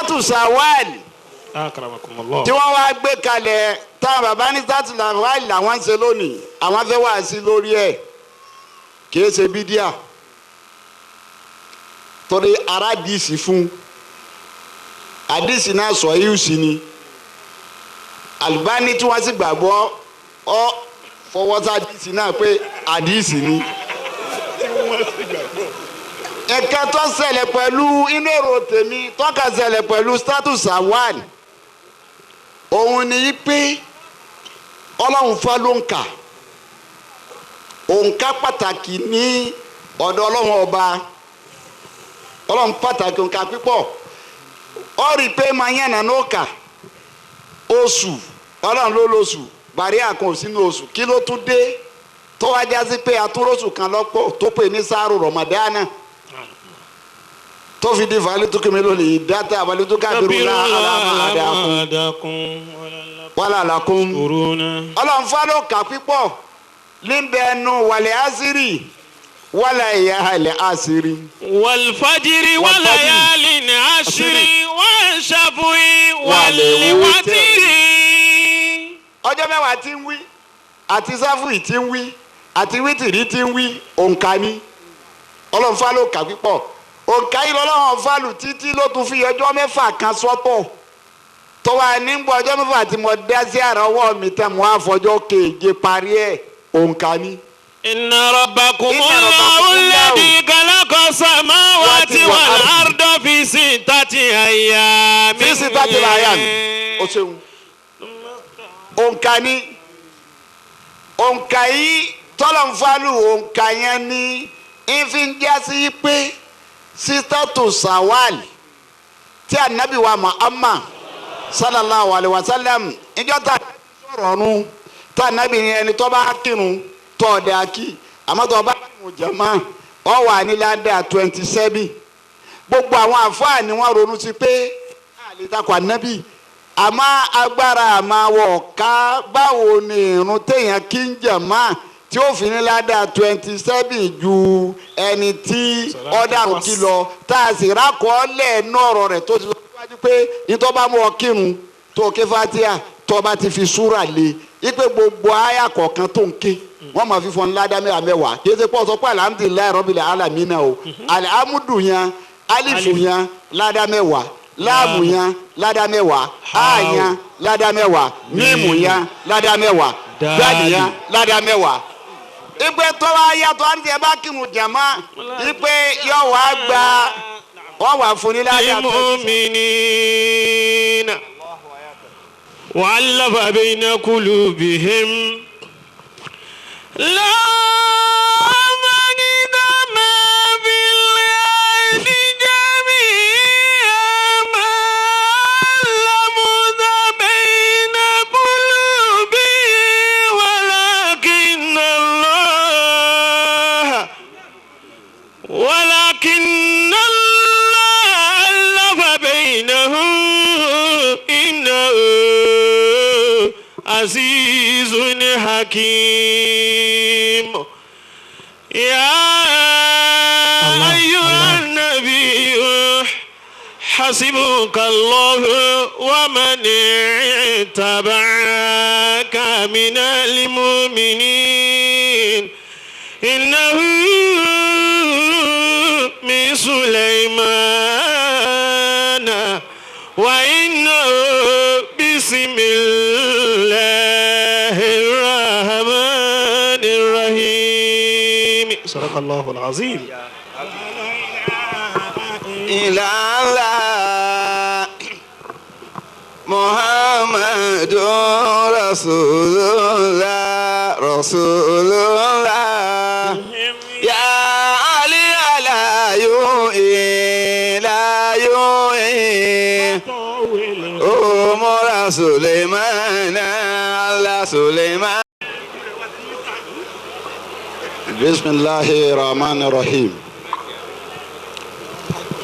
Status awal Akramakumullah. tí wọ́n wá gbé kalẹ̀ táwọn bàbá ní status awal làwọn ń ṣe lónìí, àwọn fẹ́ wá sí lórí ẹ̀, kìí ṣe bídíà torí ara dìísì fún àdìsí náà sọ yìí sí ni Albani tí wọ́n sì gbàgbọ́ ọ fọwọ́ sí àdìsí náà pé àdìsí ni. Ẹ̀ka tó ṣẹlẹ̀ pẹ̀lú inú èrò tèmi tọ́ka ṣẹlẹ̀ pẹ̀lú status awal òun ni pé Ọlọ́run fa ló ń kà, òǹkà pàtàkì ní ọ̀dọ̀ Ọlọ́run ọba, Ọlọ́run pàtàkì òǹkà pípọ̀. Ó rí i pé máa yànnà náà kà oṣù, Ọlọ́run ló lóṣù, bàríà kan ò sínú oṣù, kí ló tún dé tó wá já sí pé atúróṣù kan lọ́pọ̀ tó pè ní sáàrù Rọ̀mọ̀dánà tó fi di valitukimi lónìí dátà valitukabiru alámàdàkùn wàlàlàkùn. Ọlọ́run fálọ́ kà pípọ̀ níbẹ̀ nu wàlẹ̀ àṣírí wàlẹ̀ ìyá àlẹ̀ àṣírí. Wàlfàjìrì wàlàyálì ní àṣírí wàṣàfùì wàlíwátìrì. Ọjọ́ mẹ́wàá tí ń wí àti sáfùì tí ń wí àti wítìrì tí ń wí òǹkà ni Ọlọ́run fálọ́ kà pípọ̀. Òǹkà yìí lọ́lọ́run fálù títí ló tún fi ọjọ́ mẹ́fà kan sọ́tọ̀ tọ́wọ́ nígbà ọjọ́ mẹ́fà tí mo dá sí àrà ọwọ́ mi tẹ́ mo á fọjọ́ keje parí ẹ̀ òǹkà ni. Inna rabbakum Allahu alladhi khalaqa samawati wal arda fi sittati ayyamin. Fi sittati ayyamin. O ṣeun. Òǹkà ni òǹkà yìí tọ́lọ̀ ń fálù òǹkà yẹn ni ìfi ń já sí pé sítátù sawal tí anabi wa Muhammad sallallahu alayhi wa sallam ìjọ tá a sọ̀rọ̀ ọ̀run tá anabi yẹn ẹni tó bá kírun tó ọ̀dà kí àmọ́ tó bá kírun jàmá ọ wà ní ládàá 27. Gbogbo àwọn àfáà ni wọ́n ronú sí pé àlè takò anabi àmọ́ agbára àmọ́ wọ̀ ká báwo ni irun téèyàn kí ń jàmá tí ó fi ní ládàá 27 ju ẹni tí ọ̀daràn kí lọ tá a sì rákọọ́lẹ̀ ẹnu ọ̀rọ̀ rẹ̀ tó ti sọ síwájú pé nítorí bá mú ọ kírun tó ké fatia tó bá ti fi súrà lé ipe gbogbo àyà kọ̀ọ̀kan tó ń ké wọ́n máa fi fọ́n ládàá mẹ́wàá mẹ́wàá kí ẹ ṣe pọ̀ sọ pé alhamdulillahi rabbil alamina o alhamudu yẹn alifu yẹn ládàá mẹ́wàá láàmù yẹn ládàá mẹ́wàá a yẹn ládàá mẹ́wàá mímù yẹn ládàá mẹ́wàá dáàlì yẹn ládàá mẹ́wàá. Ipe tọ́wọ́ ayatọ̀ àti ẹ bá kírun jàmá ipe yọ wá gba wọ́n wà fún ní ládàá tó. Mu'minina wa'allafa bayna qulubihim la manida ma bil ardi jami'an ma allamuda bayna qulubihim walakinna Allah walakinna Allah allafa baynahum innahu azizun hakim. Ya ayyuhan nabiyyu hasibuka Allahu wa man ittaba'aka minal mu'minin innahu min Sulaymana wa innahu bismillahir rahmanir rahim. Sadaqallahu al-azim. Ilala Muhammadun Rasulullah Rasulullah Ya Ali ala yu ila yu Umar Sulaiman Allah Sulaiman. Bismillahir Rahmanir Rahim.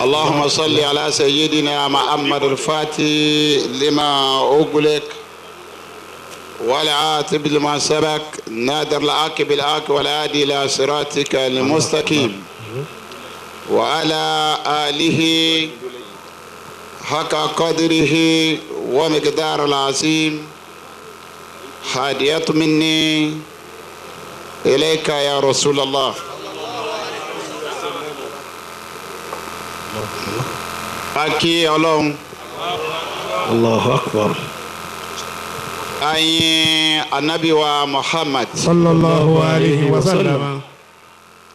اللهم صل على سيدنا محمد الفاتح لما أغلق والعاتب لما سبق نادر العاقب العاقب والهادي إلى صراطك المستقيم وعلى آله حق قدره ومقدار العظيم. هدية مني إليك يا رسول الله. Aki Ọlọ́run. Allahu akbar. Ayin anabi wa Muhammad sallallahu alayhi wa sallam.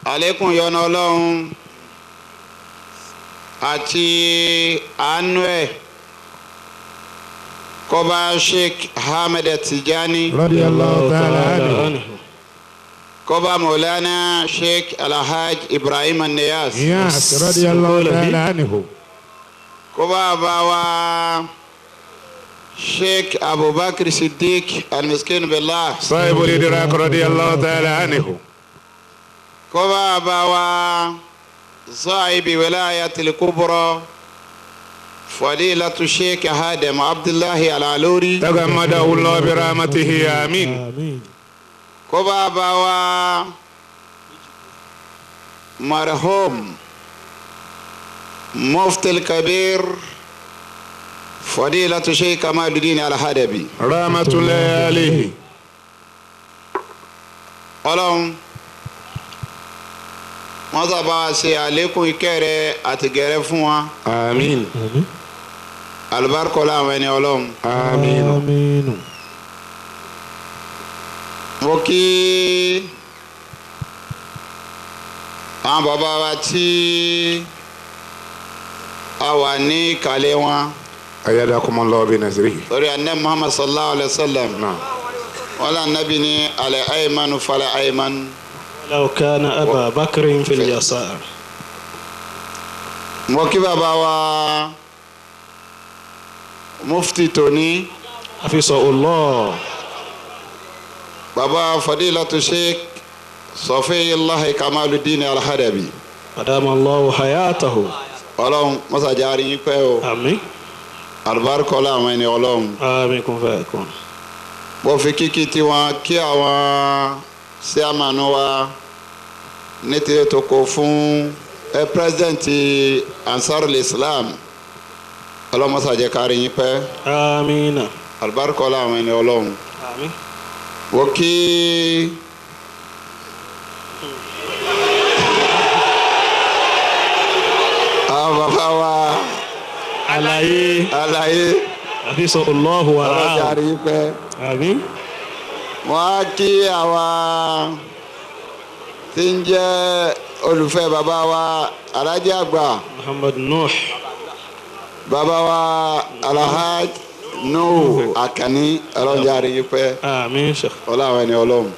Alekun yọ́nú Ọlọ́run àti àánú ẹ̀ kó bá Sheikh Ahmed Tijani radiyallahu ta'ala anhu. Kó bá Maulana Sheikh Alhaj Ibrahim Niyas Niyas radiyallahu ta'ala anhu. Kó bá bá wa Sheikh Abubakar Siddiq Al-Miskin Billah sahibul idrak radiyallahu ta'ala anhu. Kó bá bá wa صاحب ولاية الكبرى فضيلة الشيخ هادم عبد الله العلوري تغمده الله برحمته آمين. كوبا باوا مرحوم مفتي الكبير فضيلة الشيخ كمال الدين الحدبي رحمة الله عليه. Ọlọ́run wọ́n sábà ṣe àlékún ìkẹ́ rẹ̀ àti gẹ̀rẹ́ fún wa. Àmín. Àlùbáríkọ láwọn ẹni Ọlọ́run. Àmín. Àmín. Mo kí àwọn bàbá wa tí a wà ní ìkàlẹ̀ wọn. Ayadakumullahu bi nasrihi. Lórí anabi Muhammad sallallahu alayhi wa sallam. Naam. Wọ́n lé anabi ní alẹ́ aymanu falẹ́ aymanu. لو كان أبا بكر في اليسار. Mo kí bàbá wa mufti tóní. حفظه الله. Bàbá fadilatu Sheikh Safiyullah Kamaluddin Al-Hadabi. أدام الله حياته. Ọlọ́run mọ́sàájà rí yín pẹ́ o. آمين. Àlùbáríkọ láwọn ẹni Ọlọ́run. آمين كن فيكون. Mo fi kíkí tiwọn kí àwọn síámànú wa ní ti tó kó fún ẹ pírẹsidẹ́ǹtì Ansarul Islam. Ọlọ́run mọ́sàájà kárí yín pẹ́. آمين. Àlùbáríkọ láwọn ẹni Ọlọ́run. آمين. Mo kí àwọn bàbá wa Àlàyé. Àlàyé. حفظه الله Ọlọ́jà ورعاه. rí pẹ́. آمين. Wọ́n á kí àwa tí ń jẹ́ olùfẹ́ bàbá wa Alhaji àgbà Muhammad Nuh. bàbá wa Alhaj Nuhu Akànní. Ọlọ́jà rí pẹ́. آمين شيخ. Ọlọ́run ẹni Ọlọ́run.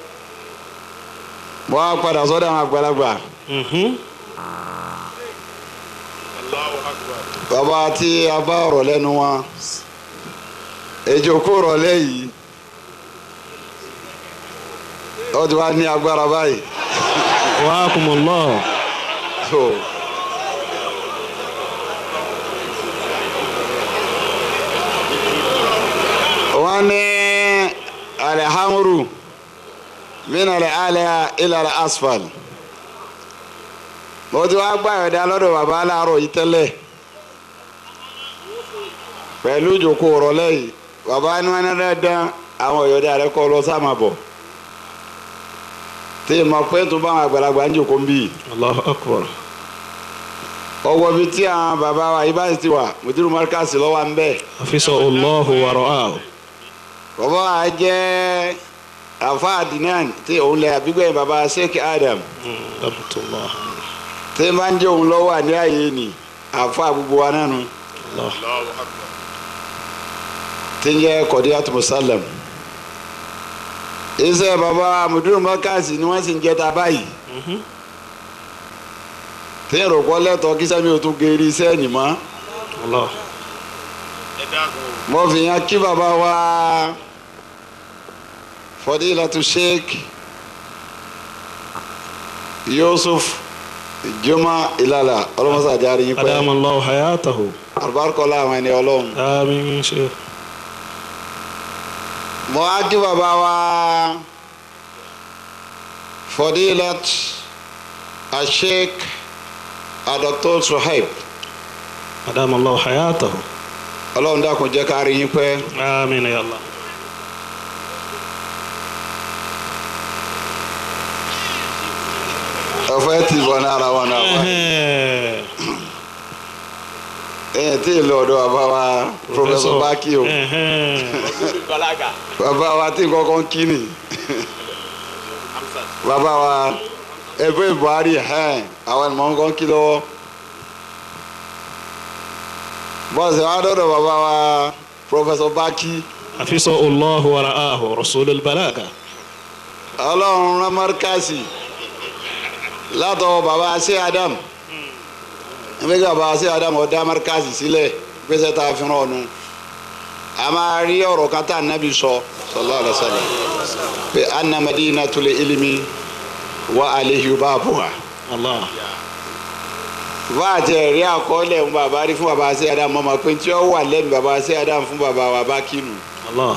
Wọ́n á padà sọ́dọ̀ àwọn àgbàlagbà. Bàbá tí a bá ọ̀rọ̀ lẹ́nu wọn èjòkó rọ̀lẹ́ yìí ó ti wá ní agbára báyìí. Wa'akumullah. So, wọ́n ní alhamru min al-ala ila al-asfal. Mo ti wá gbà yọ̀dá lọ́dọ̀ bàbá aláàárọ̀ yìí tẹ́lẹ̀ pẹ̀lú ìjòkó rọ̀lẹ́ yìí. Bàbá ní wọn ní dán àwọn ìyọ̀dá rẹ kọ́ lọ sáà máa bọ̀ tí mo pé tó bá àwọn àgbàlagbà ń jòkó ń bì. Allahu akbar. Ọwọ́ bíi tí àwọn bàbá wa yìí bá ti wà mùdírù márkàsì lọ́wọ́ ń bẹ̀. Hafizahullahu wa ra'ahu. Bàbá wa jẹ́ àfa Adnan tí òun lẹ àbígbẹ̀yìn bàbá Sheikh Adam. Rahmatullah. Tí máa ń jẹ́ òun lọ́wọ́ àní àyè ni àfa gbogbo wa náà nu. Allah. Tí ń jẹ́ Kọ̀díyàtù Musallam. Iṣẹ́ bàbá mùdírù márkàsì ni wọ́n sì ń jẹ́ ta báyìí. Tí ìrọ̀pọ̀ lẹ́tọ̀ọ́ kí sẹ́mi ò tún geri iṣẹ́ ẹ̀yìn mọ́. Allah. Mo fi hàn kí bàbá wa Fadilatu Sheikh Yusuf Juma Ilala ọlọ́mọsá járe yín pẹ́. Adamallahu hayatahu. Àlùbáríkọ́lá àwọn ẹni Ọlọ́run. Àmín Sheikh. Mo á kí bàbá wa Fadilat Sheikh Dr. Suhaib. Adamallahu hayatahu. Ọlọ́run dákun jẹ́ ká rí yín pẹ́. Àmín ya Allah. Ọ̀fẹ́ ti bọ̀ ní ara wọn náà wá. Ẹ̀yìn tí ì lọ ọ̀dọ̀ bàbá wa Professor Baki o. Bàbá wa tí kọ́kọ́ ń kí ni. Bàbá wa ẹgbẹ́ Buhari àwọn ènìyàn kọ́kọ́ ń kí lọ́wọ́. Bọ́sẹ̀ wa dọ́dọ̀ bàbá wa Professor Baki. Àfisọ Allahu wa ra'ahu Rasulul Balaga. Ọlọ́run rán mọ́ríkàsì látọwọ́ bàbá ṣé Adam. Nígbà bàbá ṣé Adam ọ̀dá mọ́ríkàsì sílẹ̀ gbèsè tá a fi rán ọ̀nù. A máa rí ọ̀rọ̀ kan tá ànábì sọ sallallahu alaihi wasallam pé anna madinatul ilmi wa alayhi babuha. Allah. Bá a ti rí àkọọ́lẹ̀ ń bàbá rí fún bàbá ṣé Adam ọmọ pé tí ó wà lẹ́nu bàbá ṣé Adam fún bàbá wa bá kínu. Allah.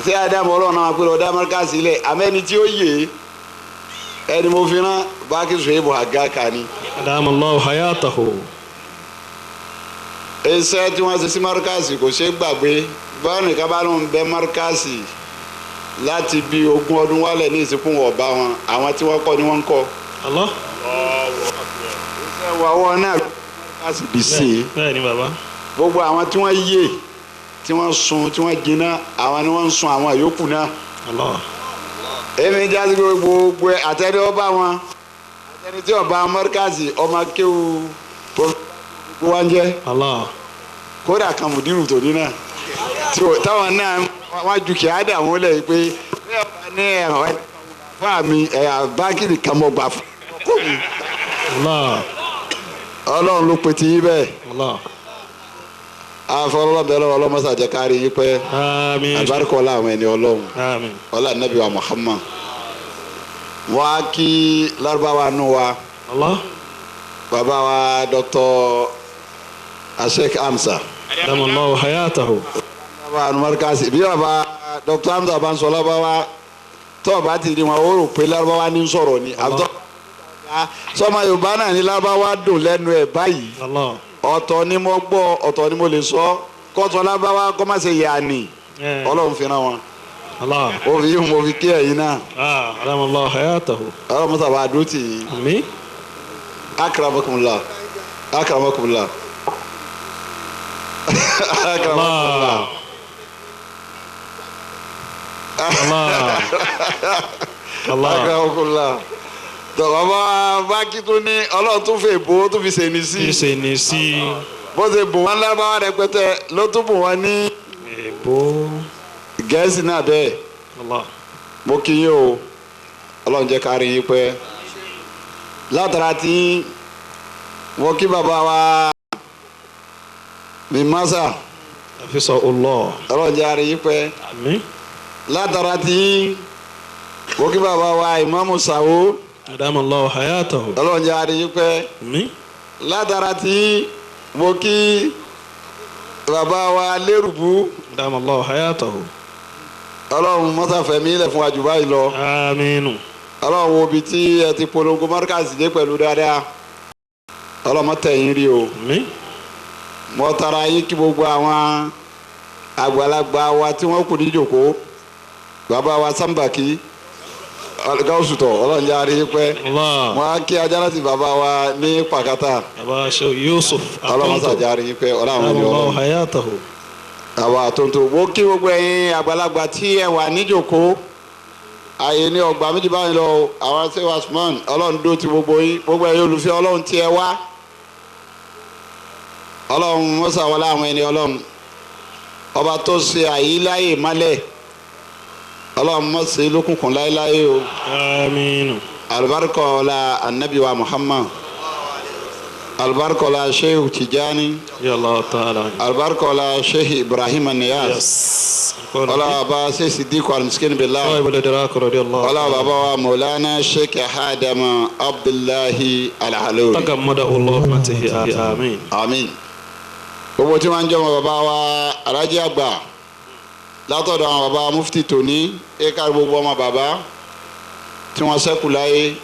Ṣé Adam ọlọ́run náà pé ọ̀dá mọ́ríkàsì sílẹ̀ àmẹ́ni tí ó yè é ẹni mo fi rán Baki Suhaibu Haggaka ni. Adama Allahu hayatahu. Iṣẹ́ tí wọ́n ṣe sí mọ́ríkàsì kò ṣeé gbàgbé báwọn nìkan bá lóun bẹ mọ́ríkàsì láti bí 20 ọdún wálẹ̀ ní ìsìnkú ọ̀bá wọn àwọn tí wọ́n kọ́ ni wọ́n ń kọ́. Allah. Iṣẹ́ wa wọ́n náà mọ́ríkàsì bì sí i. Bẹ́ẹ̀ ni bàbá. Gbogbo àwọn tí wọ́n yè tí wọ́n sun tí wọ́n jiná àwọn ni wọ́n ń sun àwọn yòókù náà. Allah. Èmi jásí gbogbo àtẹni ọba wọn àtẹni tí ọba mọ́ríkàsì ọmọ kéwu gbogbo wa ń jẹ́. Allah. Kódà kan mùdírù tòní náà táwọn náà wọ́n ju kí á dà wọ́n lẹ̀ pé ní ẹ̀rọ fún àmì ẹ̀yà báńkì kan mọ̀ gbà fún mi. Allah. Ọlọ́run ló pe ti yín bẹ́ẹ̀. Allah. Afọlọ́bẹ̀ lọ́wọ́ ọlọ́mọṣà jẹ́ kárí yín pẹ́. Àmín. Àbárikọ́lá àwọn ẹni ọlọ́run. Àmín. Ọlá nàbí wa Muhammad. Wọ́n á kí lárúbáwá nù wa. Allah. Bàbá wa Dr. Sheikh Hamza. Adamallahu hayatahu. Bàbá anumarikasi bí bàbá Dr. Hamza bá ń sọ lárúbáwá tó o bá ti di wọn o rò pé lárúbáwá ní sọ̀rọ̀ ni. Àbútọ́ sọmọ Yorùbá náà ní lárúbáwá dùn lẹ́nu ẹ̀ báyìí. Allah. Ọ̀tọ̀ ni mo gbọ́ ọ̀tọ̀ ni mo lè sọ kọ́tọ̀ lárúbáwá kọ́ má ṣe yàní. Ọlọ́run fi ràn wọn. Allah. O fi yín mo fi kí ẹ̀yin náà. Adamallahu hayatahu. Ọlọ́run mọ́tà bá a dúró tì yín. Àmín. Akramakumullah. Akramakumullah. Akramakumullah. Allah. Allah. Akramakumullah. Tọ́kọ̀ bá bákí tún ní Ọlọ́run tún fẹ́ bò ó tún fi ṣe ní sí. Fi ṣe ní sí. Bó ṣe bò wọ́n lábáwá rẹpẹtẹ ló tún bò wọ́n ní. Èbó. Gẹ̀ẹ́sì náà bẹ́ẹ̀. Allah. Mo kí yín o, Ọlọ́run jẹ́ ká rí yín pẹ́. Látara tí mo kí bàbá wa mi masa. Àfisọ Allah. Ọlọ́run jẹ́ ká rí yín pẹ́. Àmín. Látara tí mo kí bàbá wa Ìmáàmù Sàwó. Adamallahu hayatahu. Ọlọ́run jẹ́ ká rí yín pẹ́. Àmín. Látara tí mo kí bàbá wa Lérùbú. Adamallahu hayatahu. Ọlọ́run mọ́sàfẹ́mi ilẹ̀ fún wa jù báyìí lọ. Àmín. Ọlọ́run wo ibi tí ẹ ti polongo mọ́ríkàsì dé pẹ̀lú dáadáa. Ọlọ́run mọ́tẹ̀yìn rí o. Àmín. Mo tara yín kí gbogbo àwọn àgbàlagbà wa tí wọ́n kù ní ìjòkó. Bàbá wa Sàmbàkì Gáúsùtọ̀ Ọlọ́run jẹ́ àrí pẹ́. Allah. Wọ́n á kí ajá láti bàbá wa ní Pàkátà. Bàbá Sheikh Yusuf. Ọlọ́run mọ́sàjà àrí pẹ́. Ọlọ́run ẹni Adamallahu Ọlọ́run. hayatahu. Àwa àtúntò mo kí gbogbo ẹ̀yin àgbàlagbà tí ẹ wà níjòkó. Àyè ní ọgbà méjì báyìí lọ àwọn ṣé wa Usman Ọlọ́run dó ti gbogbo yín gbogbo ẹ̀yin olùfẹ́ Ọlọ́run tí ẹ wá. Ọlọ́run mọ́sá wọlé àwọn ẹni Ọlọ́run ọba tó ṣe àyíláyè mọ́lẹ̀ Ọlọ́run mọ́sẹ̀ lókùnkùn láéláé o. Àmín. Alibarika ọlá anabi wa Muhammad alibarika ọlá Sheikh Tijani Ya Allah ta'ala. alibarika ọlá Sheikh Ibrahim Niyas. Yes. Ọlá baba Sheikh Sidiku alimiskin billah. صاحب الإدراك رضي الله Ọlá baba wa Maulana Sheikh Adama Abdullahi Al-Alawi. تغمده الله برحمته آمين. Àmín. Gbogbo tí wọ́n ń jọmọ bàbá wa Alhaji àgbà látọ̀dọ̀ àwọn bàbá mufti tòní eka gbogbo ọmọ bàbá tí wọ́n ṣẹ́kù láyé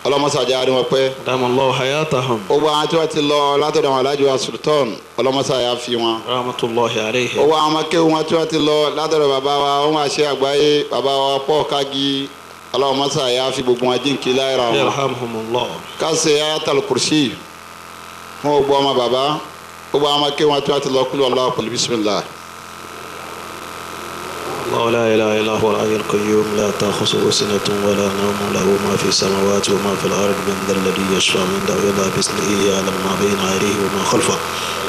Ọlọ́mọsàjà àríwọ̀n pẹ́. Dama Allahu hayatahum. Gbogbo àwọn tí wọ́n ti lọ látọ̀dọ̀ àwọn alájọ wa Sultan ọlọ́mọsàjà fi wọn. Rahmatullahi alayhi. Gbogbo àwọn ọmọ kéwú wọn tí wọ́n ti lọ látọ̀dọ̀ bàbá wa wọn máa ṣe àgbáyé bàbá wa pọ̀ kági ọlọ́mọsàjà fi gbogbo wọn jíǹkí láìra wọn. Yarhamhumullah. Kásẹ̀ Ayatul Kursi fún gbogbo ọmọ bàbá gbogbo àwọn ọmọ kéwú wọn tí wọ́n ti lọ kúlù Allahu pẹ̀lú bismillah. الله لا إله إلا هو الحي القيوم لا تأخذه سنة ولا نوم له ما في السماوات وما في الأرض من ذا الذي يشفع عنده إلا بإذنه يعلم ما بين أيديه وما خلفه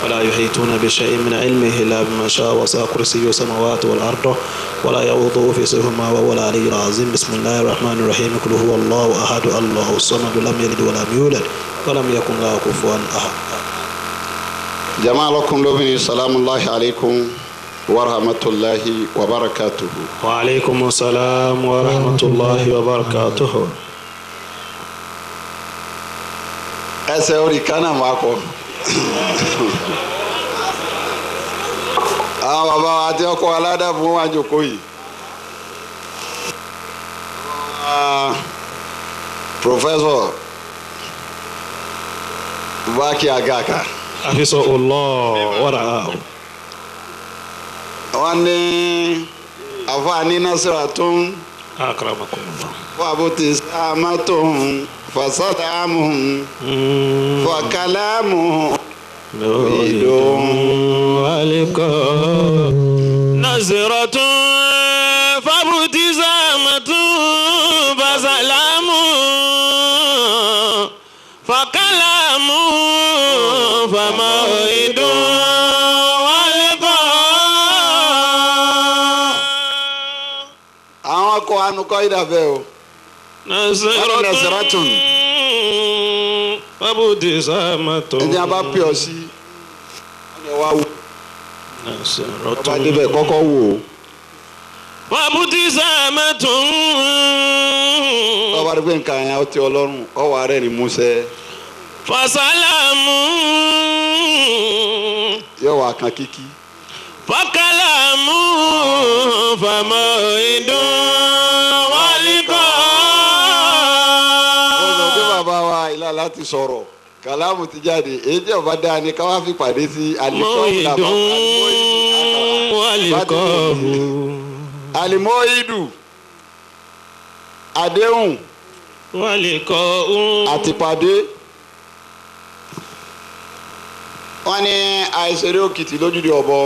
ولا يحيطون بشيء من علمه إلا بما شاء وسع كرسيه السماوات والأرض ولا يؤوده في حفظهما وهو العلي العظيم. بسم الله الرحمن الرحيم. قل هو الله أحد الله الصمد لم يلد ولم يولد ولم يكن له كفوا أحد. Jama'a lakum lóbìnrin salamu alaykum wa rahmatulahi wa barakatuhu. Wa aleykum salaam wa rahmatulahi wa barakatuhu. Ẹsẹ̀ orí kánà máa kọ. Àwọn bàbá wa àti ọkọ aládàbò wà jókòó yìí. Professor Baki Agaka. Hafizahullah wa ra'ahu. Wọ́n ní àfààní nasira tó ń Akramakumullah. fàbùtì sàmà tó ń fasalamu fàkàlámù Alika Naziratun fabutisamatun fasalamu fakalamu famawidun walika. Àwọn akọ anukọ ìdàbẹ o. Naziratun fabutisamatun. Ẹni a bá pè ọ sí ọ̀nà wa wò ọba débẹ̀ kọ́kọ́ wò ó. Fabutisamatun. Ọba débẹ̀ nǹkan yẹn ó ti ọlọ́run ọwọ́ arẹ́ ni músẹ́. Fasalamu. Yóò wá kan kíkí. Fakalamu famawidun walikọ. Ó sọ pé bàbá wa ìlà láti sọ̀rọ̀ kàlámù ti jáde èyí tí ọba dáa ni káwá fi pàdé sí Mawidun walikọ. Alimoidu àdéhùn Walikọ. àtìpàdé. Wọ́n ní àìsèré òkìtì lójúde ọ̀bọ.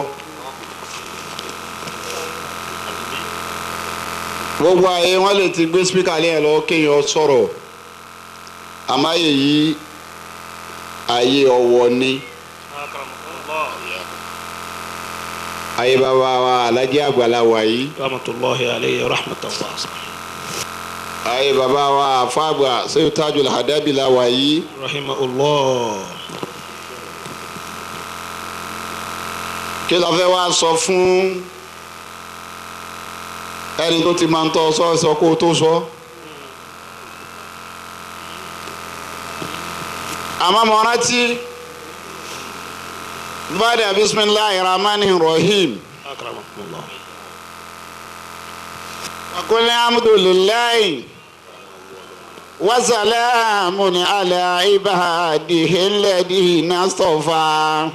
Gbogbo àyè wọ́n lè ti gbé spíkà lé ẹ̀ lọ kéèyàn sọ̀rọ̀ àmọ́ àyè yìí àyè ọ̀wọ̀ ni. Àyè bàbá wa Alhaji Àgbàlá wà yìí. Rahmatulahi alayhi rahmatan wasi'a. Àyè bàbá wa àfàgbà Sehu Tajul Hadabi la wà yìí. Rahimahullah. Kí la fẹ́ wá sọ fún ẹni tó ti máa ń tọ́ sọ sọ kó tó sọ. Àmọ́ mo rántí bàdà bisimilahi rahmani rahim. Akramakumullah. Wakuli alhamdulilayi wasalamu ala ibadihi alladhina istafa.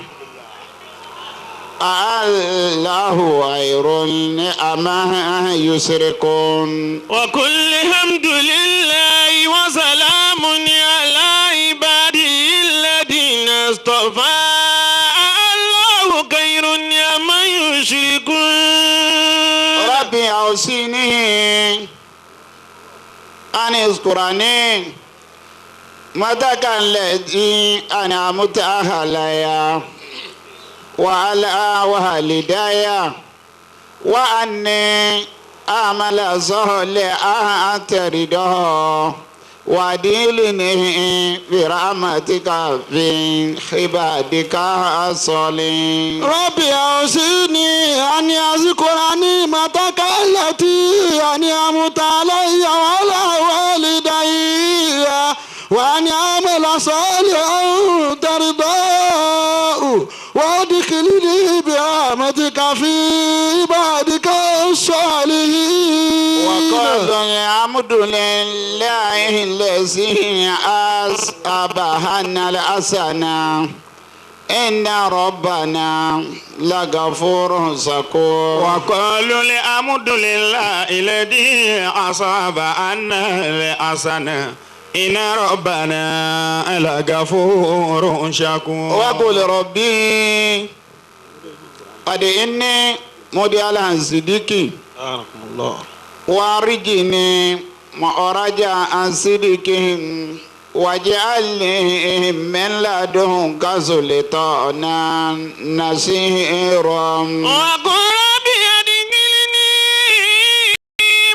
Allahu khairun amma yushrikun. وكل حمد لله وسلام على عباده الذين اصطفى الله خير عما يشركون. Rabbi awsini an iskurani mataka alladhi an'amta alayya wa ala walidayya wa anni a'mala salihan tardahu wa adkhilni bi rahmatika fi ibadika as-salihin. ربي أوصيني أن أذكر نعمتك التي أنعمت علي وعلى والدي وأن أعمل صالحا ترضاه وأدخلني برحمتك في عبادك الصالحين. وقال الحمد لله الذي أصابنا الحسنة إن ربنا لغفور شكور. وقالوا الحمد لله الذي أصاب عنا الحسنة إن ربنا لغفور شكور. وقل ربي قد إني مودي على صديقي وارجني مأرجع عن صدقهم واجعلني من لدنك سلطانا نصيرا. وقل ربي أدخلني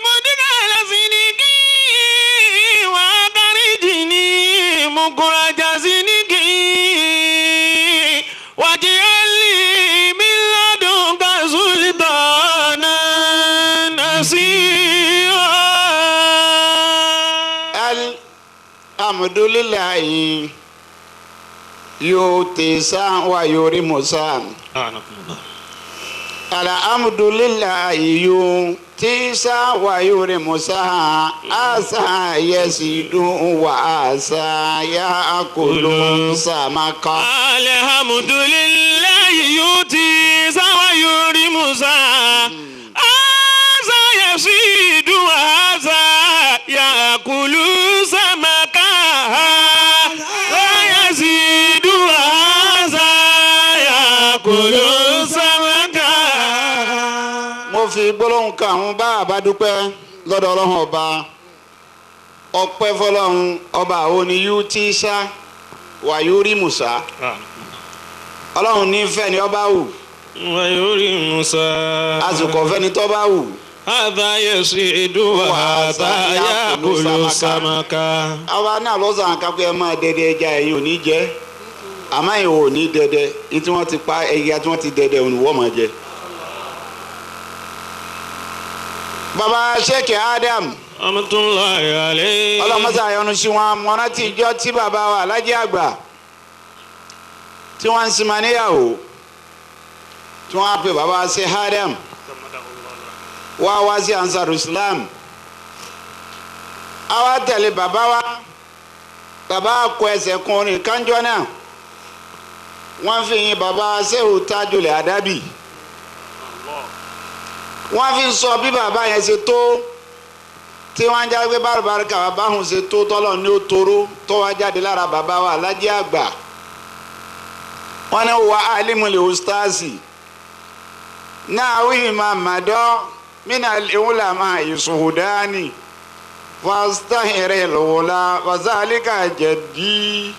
مدخل صدق وأخرجني مخرج صدق واجعل لي من لدنك سلطانا نصيرا. Alhamdulillahi yuti sa wa yurimu sa. Alhamdulillahi yuti sa wa yurimu sa asa yasidu wa asa yaakulu samaka. Alhamdulillahi yuti sa wa yurimu sa asa yasidu wa asa yaakulu samaka. Yasidu wa asa yaakulu samaka. Mo fi gbólóhùn kan àwọn bá àbá dúpẹ́ lọ́dọ̀ Ọlọ́run ọba ọpẹ́ fọ́lọ́run ọba àwọn ni yú tí sá wà yóò rí Musa Ọlọ́run ní fẹ́ ni ọba wù wàyórí Musa. àsìkò fẹ́ ni tọ́ba wù. Hadha yasidu wa hadha yakulu samaka. Àwa náà lọ́sàn án kápẹ́ ẹ máa dẹdẹ ẹja ẹ̀yin ò ní jẹ àmọ́ ẹ̀yin ò ní dẹdẹ ní tí wọ́n ti pa ẹja tí wọ́n ti dẹdẹ òun wọ́n máa jẹ. Baba Sheikh Adam Amatullahi alayhi. ọlọ́mọsá àyọnu sí wọn mọ́ná tí ìjọ tí bàbá wa Alájí Àgbà tí wọ́n ń sinmi níyàwó tí wọ́n á pè bàbá Sheikh Adam wá wá sí Ansar Islam àwa tẹ̀lé bàbá wa bàbá kọ ẹsẹ̀ kun orin kánjọ́ náà wọ́n fi yin bàbá Shehu Tajul Adabi wọ́n fi sọ bí bàbá yẹn ṣe tó tí wọ́n já pé bárúbárúkà bàbá hùn ṣe tó tọ́lọ̀ ní ó toró tó wá jáde lára bàbá wa Alájí Àgbà wọ́n ní wà alimuli ustazi náà wíwì máa mà dọ́ mina ìwúlà máa ìṣòwòdání fastahiri lọ́wọ́lá fasalika jẹ̀dí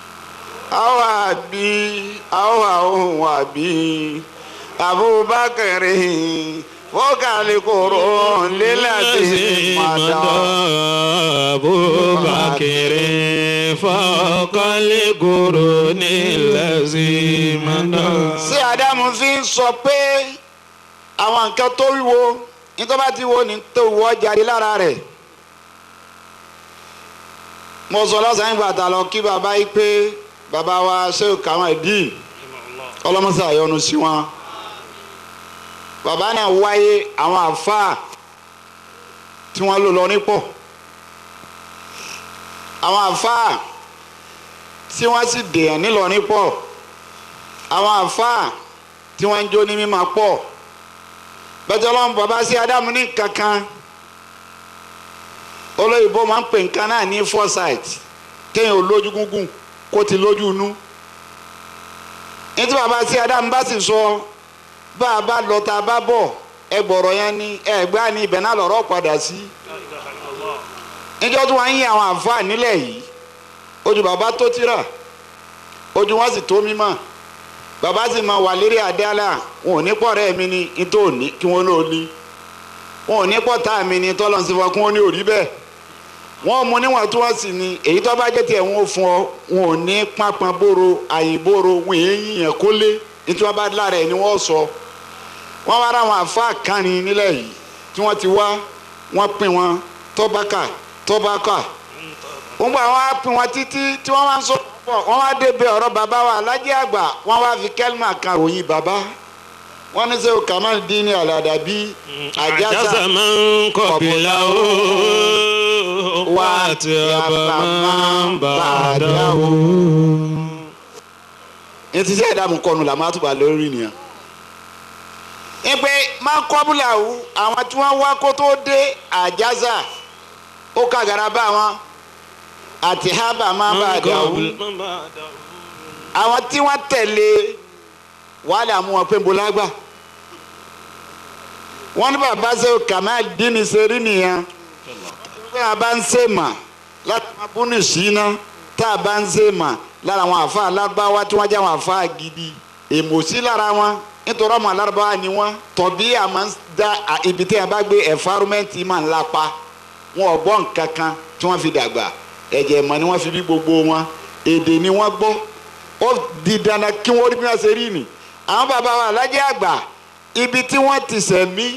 awa bí awa ohun wa bí Abubakar fọkàlì kúrò lílàsì màdà. Abubakar fọkàlì kúrò lílàsì màdà. Ṣé Ádámù fi ń sọ pé àwọn nǹkan tó wíwo nítorí bá ti wo ní tó wọ́ jáde lára rẹ̀? Mo sọ lọ́sàn-án ìgbà tá a lọ kí bàbá yìí pé bàbá wa Shehu Kamaldeen ọlọ́mọṣẹ́ àyọnu sí wọn. Bàbá náà wáyé àwọn àfáà tí wọ́n lò lọ nípò àwọn àfáà tí wọ́n sì dèèyàn nílọrin pọ̀ àwọn àfáà tí wọ́n ń jó ní mímọ́ pọ̀ bẹ́tẹ̀ ọlọ́run bàbá sí Ádámù ní kankan olóyìnbó máa ń pè nǹkan náà ní foresight kéèyàn ò lójú gúngùn kó ti lójú inú nítorí bàbá sí Ádámù bá sì sọ bá a bá lọ tá a bá bọ̀ ẹ gbọ̀rọ̀ yẹn ni ẹ gbá ní ibẹ̀ náà lọ́rọ̀ padà sí. Níjọ́ tí wọ́n ń yin àwọn àǹfààní nílẹ̀ yìí ojú bàbá tó tírà ojú wọn sì tó mímọ́ bàbá sì máa wà lérí àdáàlà wọn ò ní pọ̀ rẹ́ mi ni nítorí òní kí wọ́n lóò ní wọn ò ní pọ̀ tá mi ni tọ́lọ́ sí fún ọ kí wọ́n ní òrí bẹ́ẹ̀ wọ́n mú níwọ̀n tí wọ́n sì ní èyí tó bá jẹ́ tiẹ̀ wọn ò fún ọ wọn ò ní pápán bóró àyìnbóró wọn èyí yìnyín kólé nítorí wọn bá lára ẹ̀ ni wọ́n sọ. Wọ́n wá ráwọn àfáà kan ní nílẹ̀ yìí tí wọ́n ti wá wọ́n pín wọn tọ́bákà tọ́bákà wọ́n gbà wọ́n á pín wọn títí tí wọ́n wá ń sọ pọ̀ wọ́n wá débẹ̀ ọ̀rọ̀ bàbá wa Alájí Àgbà wọ́n wá fi kẹ́lìmà kan ròyìn bàbá Wọ́n ní sẹ́wọ́ Kamal Dini Aladabi àjàsà àjàsà máa ń kọ̀bìlà ó wà tí a bá máa ń bà á dá o. ní ti sẹ́ ìdààmú kọnu là máa túbà lórí nìyẹn. Ní pé máa kọ́bùlà wù àwọn tí wọ́n wá kó tó dé àjàsà ó kàgàrà bá wọn àti hábà máa bá a dà wù. Àwọn tí wọ́n tẹ̀lé wàhálà mú wọn pé ń bo lágbà. Wọ́n ní bàbá ṣe Kamal Dini ṣe rí nìyẹn. Pé a bá ń ṣe mà láti máa búnú síná tá a bá ń ṣe mà lára àwọn àfa alárúbáwá tí wọ́n jẹ́ àwọn àfa gidi èmò sí lára wọn nítorí ọmọ alárúbáwá ni wọ́n tọ̀bí a máa ń da ibi tí a bá gbé ẹ̀fárómẹ́ǹtì máa ń lapa wọn ò gbọ́ nǹkan kan tí wọ́n fi dàgbà ẹ̀jẹ̀ ìmọ̀ ni wọ́n fi bí gbogbo wọn èdè ni wọ́n gbọ́ ó di dandan kí wọ́n rí bí wọ́n ṣe rí ni àwọn bàbá wa alájẹ́ àgbà ibi tí wọ́n ti sẹ̀mí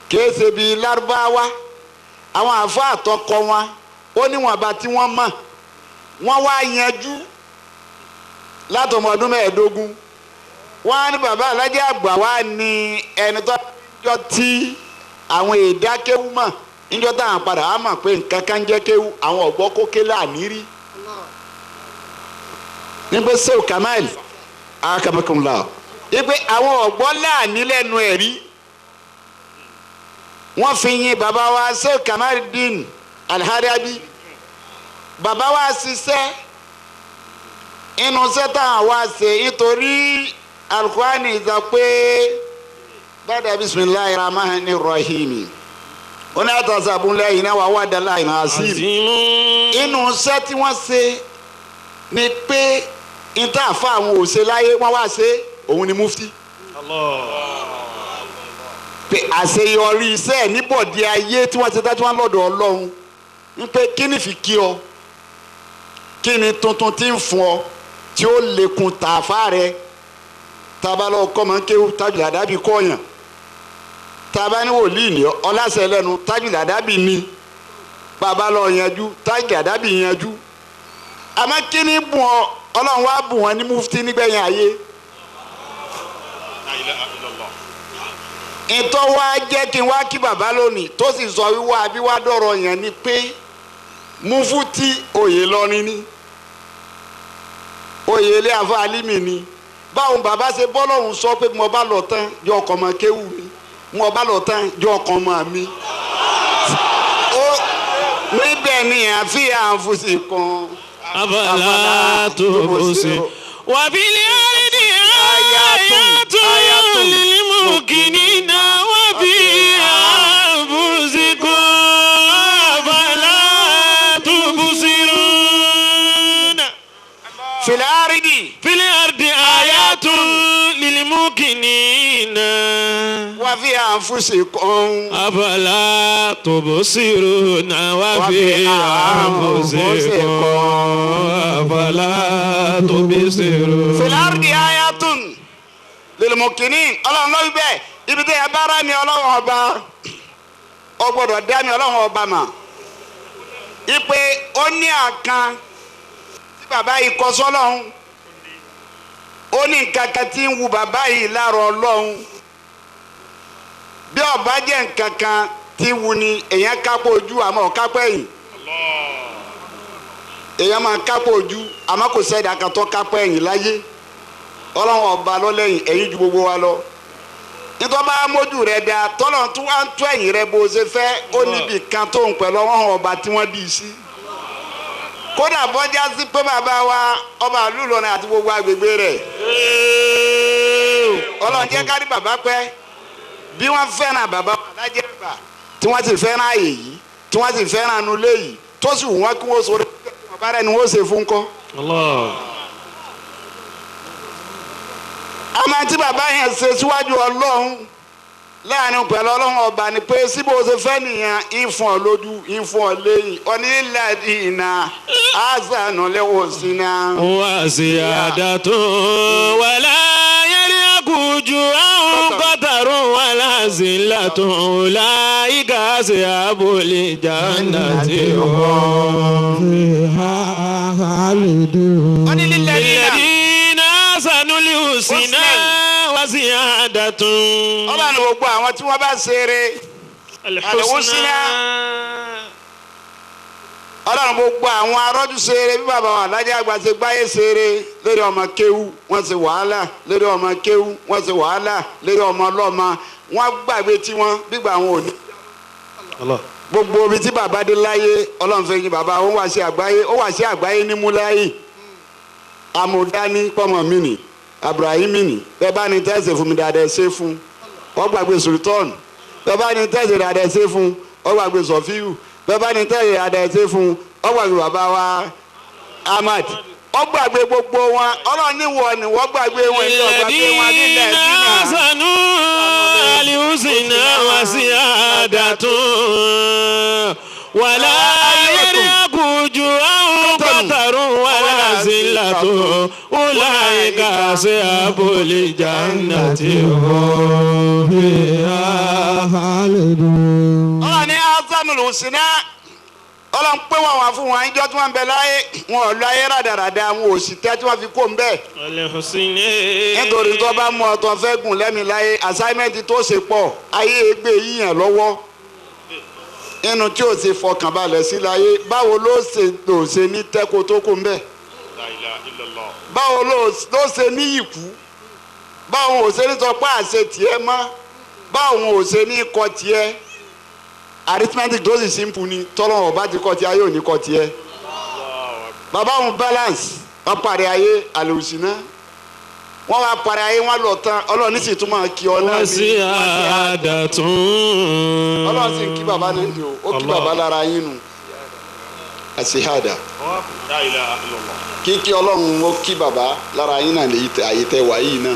kìí ṣe bíi lárúbáwá àwọn àfa àtọkọ wọn ó níwọ̀nba tí wọ́n mọ̀ wọ́n wá yanjú látọmọ ọdún 25 wọ́n á ní bàbá alájẹ́ àgbà wá ní ẹni tó jọ tí àwọn èdè akéwú mọ̀ níjọ́ táwọn padà á mọ̀ pé nǹkan kan jẹ́ kéwú àwọn ọ̀gbọ́ kókè láàní rí nígbà sèw Kamal akamakunla ipe àwọn ọ̀gbọ́ láàní lẹ́nu ẹ̀ rí wọ́n fi yin bàbá wa sèw Kamal Din Alhadabi bàbá wa ṣiṣẹ́ inú sẹ́tà wa ṣe nítorí alukurani sọ pé bàdà bisimilayi rahman rahim ó ní àtàzàbúnlẹ̀ yìí náà wà wà dàlá ìhàn àṣìlì inú iṣẹ́ tí wọ́n ṣe ni pé níta àfa àwọn òṣè láyé wọ́n wá ṣe òun ni mufti pé àṣeyọrí iṣẹ́ níbọ̀dí ayé tí wọ́n ṣe tá tí wọ́n lọ́dọ̀ ọlọ́run ń pé kí ni fi kí ọ kí ni tuntun tí ń fún ọ tí ó lékun tààfà rẹ tabalọ kọ́mọ kéwú tájùlá dábì kọ́yàn taba ní wòlíì ní ọlásẹ lẹ́nu tájùlá dábì ní bàbá lọ yanjú tájùlá dábì yanjú àmọ́ kí ni bùn ọ ọlọ́run wá bùn wọn ní mufti nígbẹ̀yìn ayé ìtọ́ wa jẹ́ kí n wá kí bàbá lónìí tó sì sọ wíwá àbí wá dọ̀rọ̀ yẹn ni pé mufuti oyè lọrin ni oyè ilé afa alimi ni báwọn bàbá ṣe bọ́lọ́hún sọ pé mo bá lọ tán yọ ọkọ̀ mọ kéwù mi mo bá lọ tán yọ ọkọ̀ mọ mi. Ó níbẹ̀ ni àfihàn àfúsì kan. Afala tubsir. Wa fil ardi ayatun lil muqinina wa fi anfusikum afala tubsirun. Fil ardi. Fil ardi ayatun lil muqinina. Wa fi anfusikum. Afala tubsiruna wa fi anfusikum afala tubsirun. Fil ardi ayatun lil muqinin. Ọlọ́run ló wí bẹ́ẹ̀ ibi tí ẹ bá rà mí ọlọ́run ọba ọ gbọ́dọ̀ dá mi ọlọ́run ọba mà ipe ó ní àkàn tí bàbá yìí kọ sọ́lọ́run ó ní nǹkan kan tí ń wu bàbá yìí láàrọ̀ ọlọ́run bí ọba jẹ́ nǹkan kan tí ń wu ni èèyàn kápò ojú àmọ́ ọ̀kápò ẹ̀yìn èèyàn máa kápò ojú àmọ́ kò sẹ́dá kan tó kápò ẹ̀yìn láyé ọlọ́run ọba lọ́lẹ́yìn ẹ̀yìn ju gbogbo wa lọ nítorí bá mójú rẹ da tọ́lọ̀ tún wá ń tó ẹ̀yìn rẹ bó ṣe fẹ́ ó níbi kan tó ń pẹ̀lú ọlọ́run ọba tí wọ́n bí i sí kódà bọ́jà sí pé bàbá wa ọba ìlú Ìlọrin àti gbogbo agbègbè rẹ̀ ọlọ́run jẹ́ kárí bàbá pẹ́ bí wọ́n fẹ́ràn bàbá wa lájẹ́ àgbà tí wọ́n sì fẹ́ràn àyè yìí tí wọ́n sì fẹ́ràn nulẹ̀ yìí tó sì wù wọ́n kí wọ́n sọ bàbá rẹ̀ ni wọ́n ṣe fún kọ́. Àmọ́ tí bàbá yẹn ṣe síwájú ọlọ́run láàrin pẹ̀lú ọlọ́run ọba ni pé síbò ṣe fẹ́ nìyẹn ìfún ọ lójú ìfún ọ lẹ́yìn onílẹ̀dínà àṣànù lẹ́wọ̀ sínú. Wa ziyadatun wala yariakuju ahun qatarun wala zillatun ulaika ashabul jannati hum fiha khalidun. Onílẹ̀dínà lilladhina ahsanul husna wa وزيادة Ọlọ́run gbogbo àwọn tí wọ́n bá ṣeré الحسنى Ọlọ́run gbogbo àwọn arọ́jú ṣeré bí bàbá wa alájà àgbà ṣe gbáyé ṣeré lórí ọmọ kéwú wọ́n ṣe wàhálà lórí ọmọ kéwú wọ́n ṣe wàhálà lórí ọmọ ọlọ́mọ wọ́n gbàgbé tiwọn gbígbà àwọn òní. Allah. Gbogbo ibi tí bàbá dé láyé Ọlọ́run fẹ́ yín bàbá ó wá sí àgbáyé ó wá sí àgbáyé ní múláyì amúdání pọ́mọ mi nì Ibrahim nì bẹ́ẹ̀ bá ní tẹ́sí fún mi dáadáa ṣe fún ọ gbàgbé sultan bẹ́ẹ̀ bá ní tẹ́sí dáadáa ṣe fún ọ gbàgbé sọfíù bẹ́ẹ̀ bá ní tẹ́sí dáadáa ṣe fún ọ gbàgbé bàbá wa Ahmad ọ gbàgbé gbogbo wọn Ọlọ́run ní wọ ni wọ́n gbàgbé wọn ní ọgbàgbé wọn nílẹ̀ الذين dínà. أحسنوا الحسنى وزيادة ولا يرهق وجوههم قتر ولا ذلة أولئك أصحاب الجنة هم فيها خالدون Ọlọ́run ní azanul husna Ọlọ́run pé wọn wà fún wọn ìjọ tí wọ́n ń bẹ láyé wọn ò lọ ayé rádaràda wọn ò sì tẹ́ tí wọ́n fi kó ń bẹ́ẹ̀. الحسنى Nítorí tó bá mú ọtọ fẹ́ gùn lẹ́mi láyé assignment tó ṣe pọ̀ ayé gbé yíyàn lọ́wọ́ inú tí ò ṣe fọkànbalẹ̀ sí láyé báwo ló ṣe lò ṣe ní tẹ́kọ̀ tó kó ń bẹ́ẹ̀ báwo ló ṣe ní ìkú báwo ò ṣe ní sọ pé àṣẹ tiẹ̀ mọ́ báwo ò ṣe ní kọ tiẹ̀ arithmetic tó sì simple ni tọ́lọ́ ọba ti kọ tiẹ̀ ayé ò ní kọ tiẹ̀ bàbá òun balance wọ́n parí ayé àlòsí náà wọ́n wá parí ayé wọ́n lọ tán Ọlọ́run ní sì tún máa kí ọ náà ní وزيادة Ọlọ́run sì ń kí bàbá náà ní o ó kí bàbá lára yín nu àṣehàdà kíkí Ọlọ́run ó kí bàbá lára yín náà lèyí àyè tẹ wà yìí náà.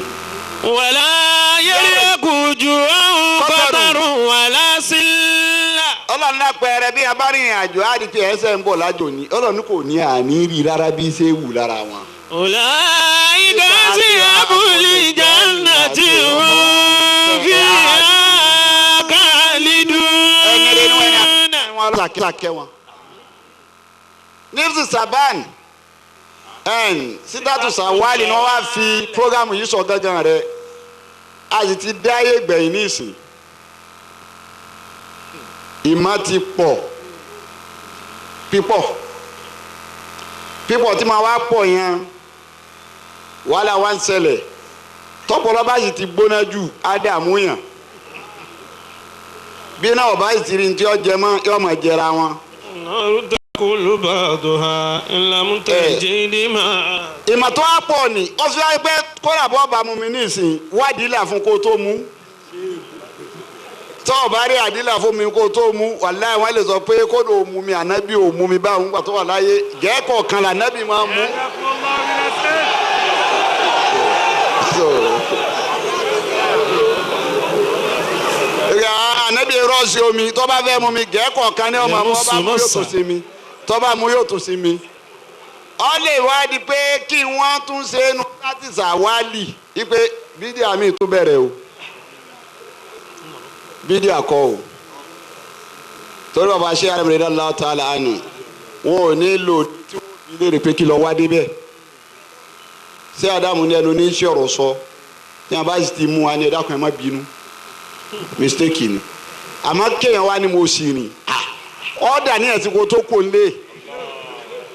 ولا يرهق وجوههم قتر ولا ذلة Ọlọ́run náà pẹ̀rẹ̀ bí abárìnrìn àjò á di pé ẹsẹ̀ ń bọ̀ lájò ní Ọlọ́run kò ní àní rí rárá bí ṣe wù lára wọn. أولئك أصحاب الجنة هم فيها Ẹni rẹ̀ ni wọ́n ní خالدون àwọn ọlọ́sàkẹ́ wọn. Nifsi Saban Sitatu Sawali ni wọ́n wá fi programu yìí sọ gángan rẹ̀ a sì ti dá ayé gbẹ̀yìn nísìn. Ìmọ̀ ti pọ̀ pípọ̀ pípọ̀ tí máa wá pọ̀ yẹn wàhálà wá ń ṣẹlẹ̀ tọpọlọ bá sì ti gbóná jù á dààmú yàn bí náà ọba sì ti rí ní tí ó jẹ mọ́ yóò máa jẹra wọn. النار تأكل بعضها إن لم تجد ماء ìmọ̀ tó wá pọ̀ ni ó fi wáyé pé kódà bọ́ bá mu mi nísìn wádìí là fún kó tó mú tọ́ ọ bá rí àdílà fún mi kó tó mú wàláhì wọ́n lè sọ pé kódò ò mú mi ànábì ò mú mi báwọn gbà tó wà láyé gẹ́ẹ́kọ̀ọ̀kan lànábì máa mú. So, ìyá ànábì rọ́ọ̀sì omi tó bá fẹ́ mú mi gẹ́ẹ́kọ̀ọ̀kan ní ọmọ mú ọba mú yóò tún sí mi tó bá mú yóò tún sí mi. Ọ lè wá di pé kí wọ́n tún ṣe é nu láti ṣàwálì wípé bídíà mi tún bẹ̀rẹ̀ o bídíà kọ́ o torí bàbá ṣé àrẹ mìíràn lọ́wọ́ tá a là á nù wọn ò ní lò tí wọ́n fi léèrè pé kí lọ wá débẹ̀ ṣé Ádámù ní ẹnu ní í ṣe ọ̀rọ̀ sọ ní a bá sì ti mú wa ní ẹ̀dá kan ẹ̀ má bínú mistake ni àmọ́ kéèyàn wá ní mo sì rìn ọ̀dà ní ẹ̀sìn kó tó kò lé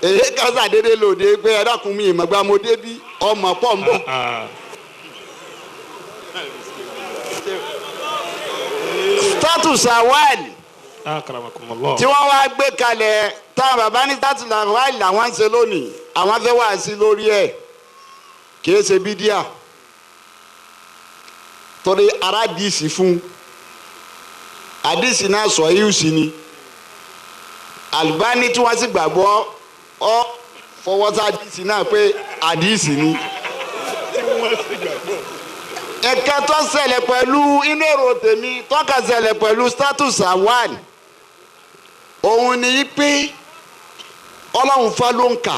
èyí kásá dédé lòdì pé ẹ̀dá kun mi ìmọ̀gbà mo débí ọmọ pọ̀ ń bọ̀. Status awal Akramakumullah. tí wọ́n wá gbé kalẹ̀ táwọn bàbá ní status awal làwọn ń ṣe lónìí àwọn fẹ́ wá sí lórí ẹ̀ kìí ṣe bídíà torí ara dìísì fún àdìsí náà sọ yíò sí ni Albani tí wọ́n sì gbàgbọ́ ọ fọwọ́ sí àdìsí náà pé àdìsí ni ẹ̀ka tó ṣẹlẹ̀ pẹ̀lú inú èrò tèmi tọ́ka ṣẹlẹ̀ pẹ̀lú status awal òun ni yí pé ọlọ́run fa ló ń kà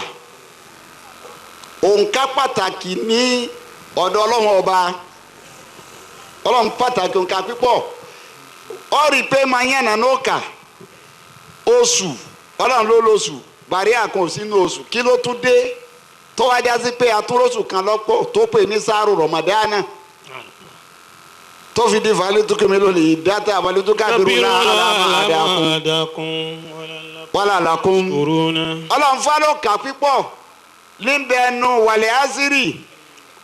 òǹkà pàtàkì ní ọ̀dọ̀ ọlọ́run ọba ọlọ́run pàtàkì òǹkà pípọ̀ ọ rí i pé máa yànnà ní òkà oṣù ọlọ́run ló lóṣù bàríà kan ò sínú oṣù kí ló tún dé tó wá já sí pé atúróṣù kan lọ́pọ̀ tó pè ní sáàrù rọ̀mọ̀dánà Tó fi di fàlítúkìmí lónìí dáta fàlítúkàbírú náà alámàdàkùn wàlà làkùn. Ọlọ́run fálọ́ kà pípọ̀ níbẹ̀ nu wàlẹ̀ àṣírí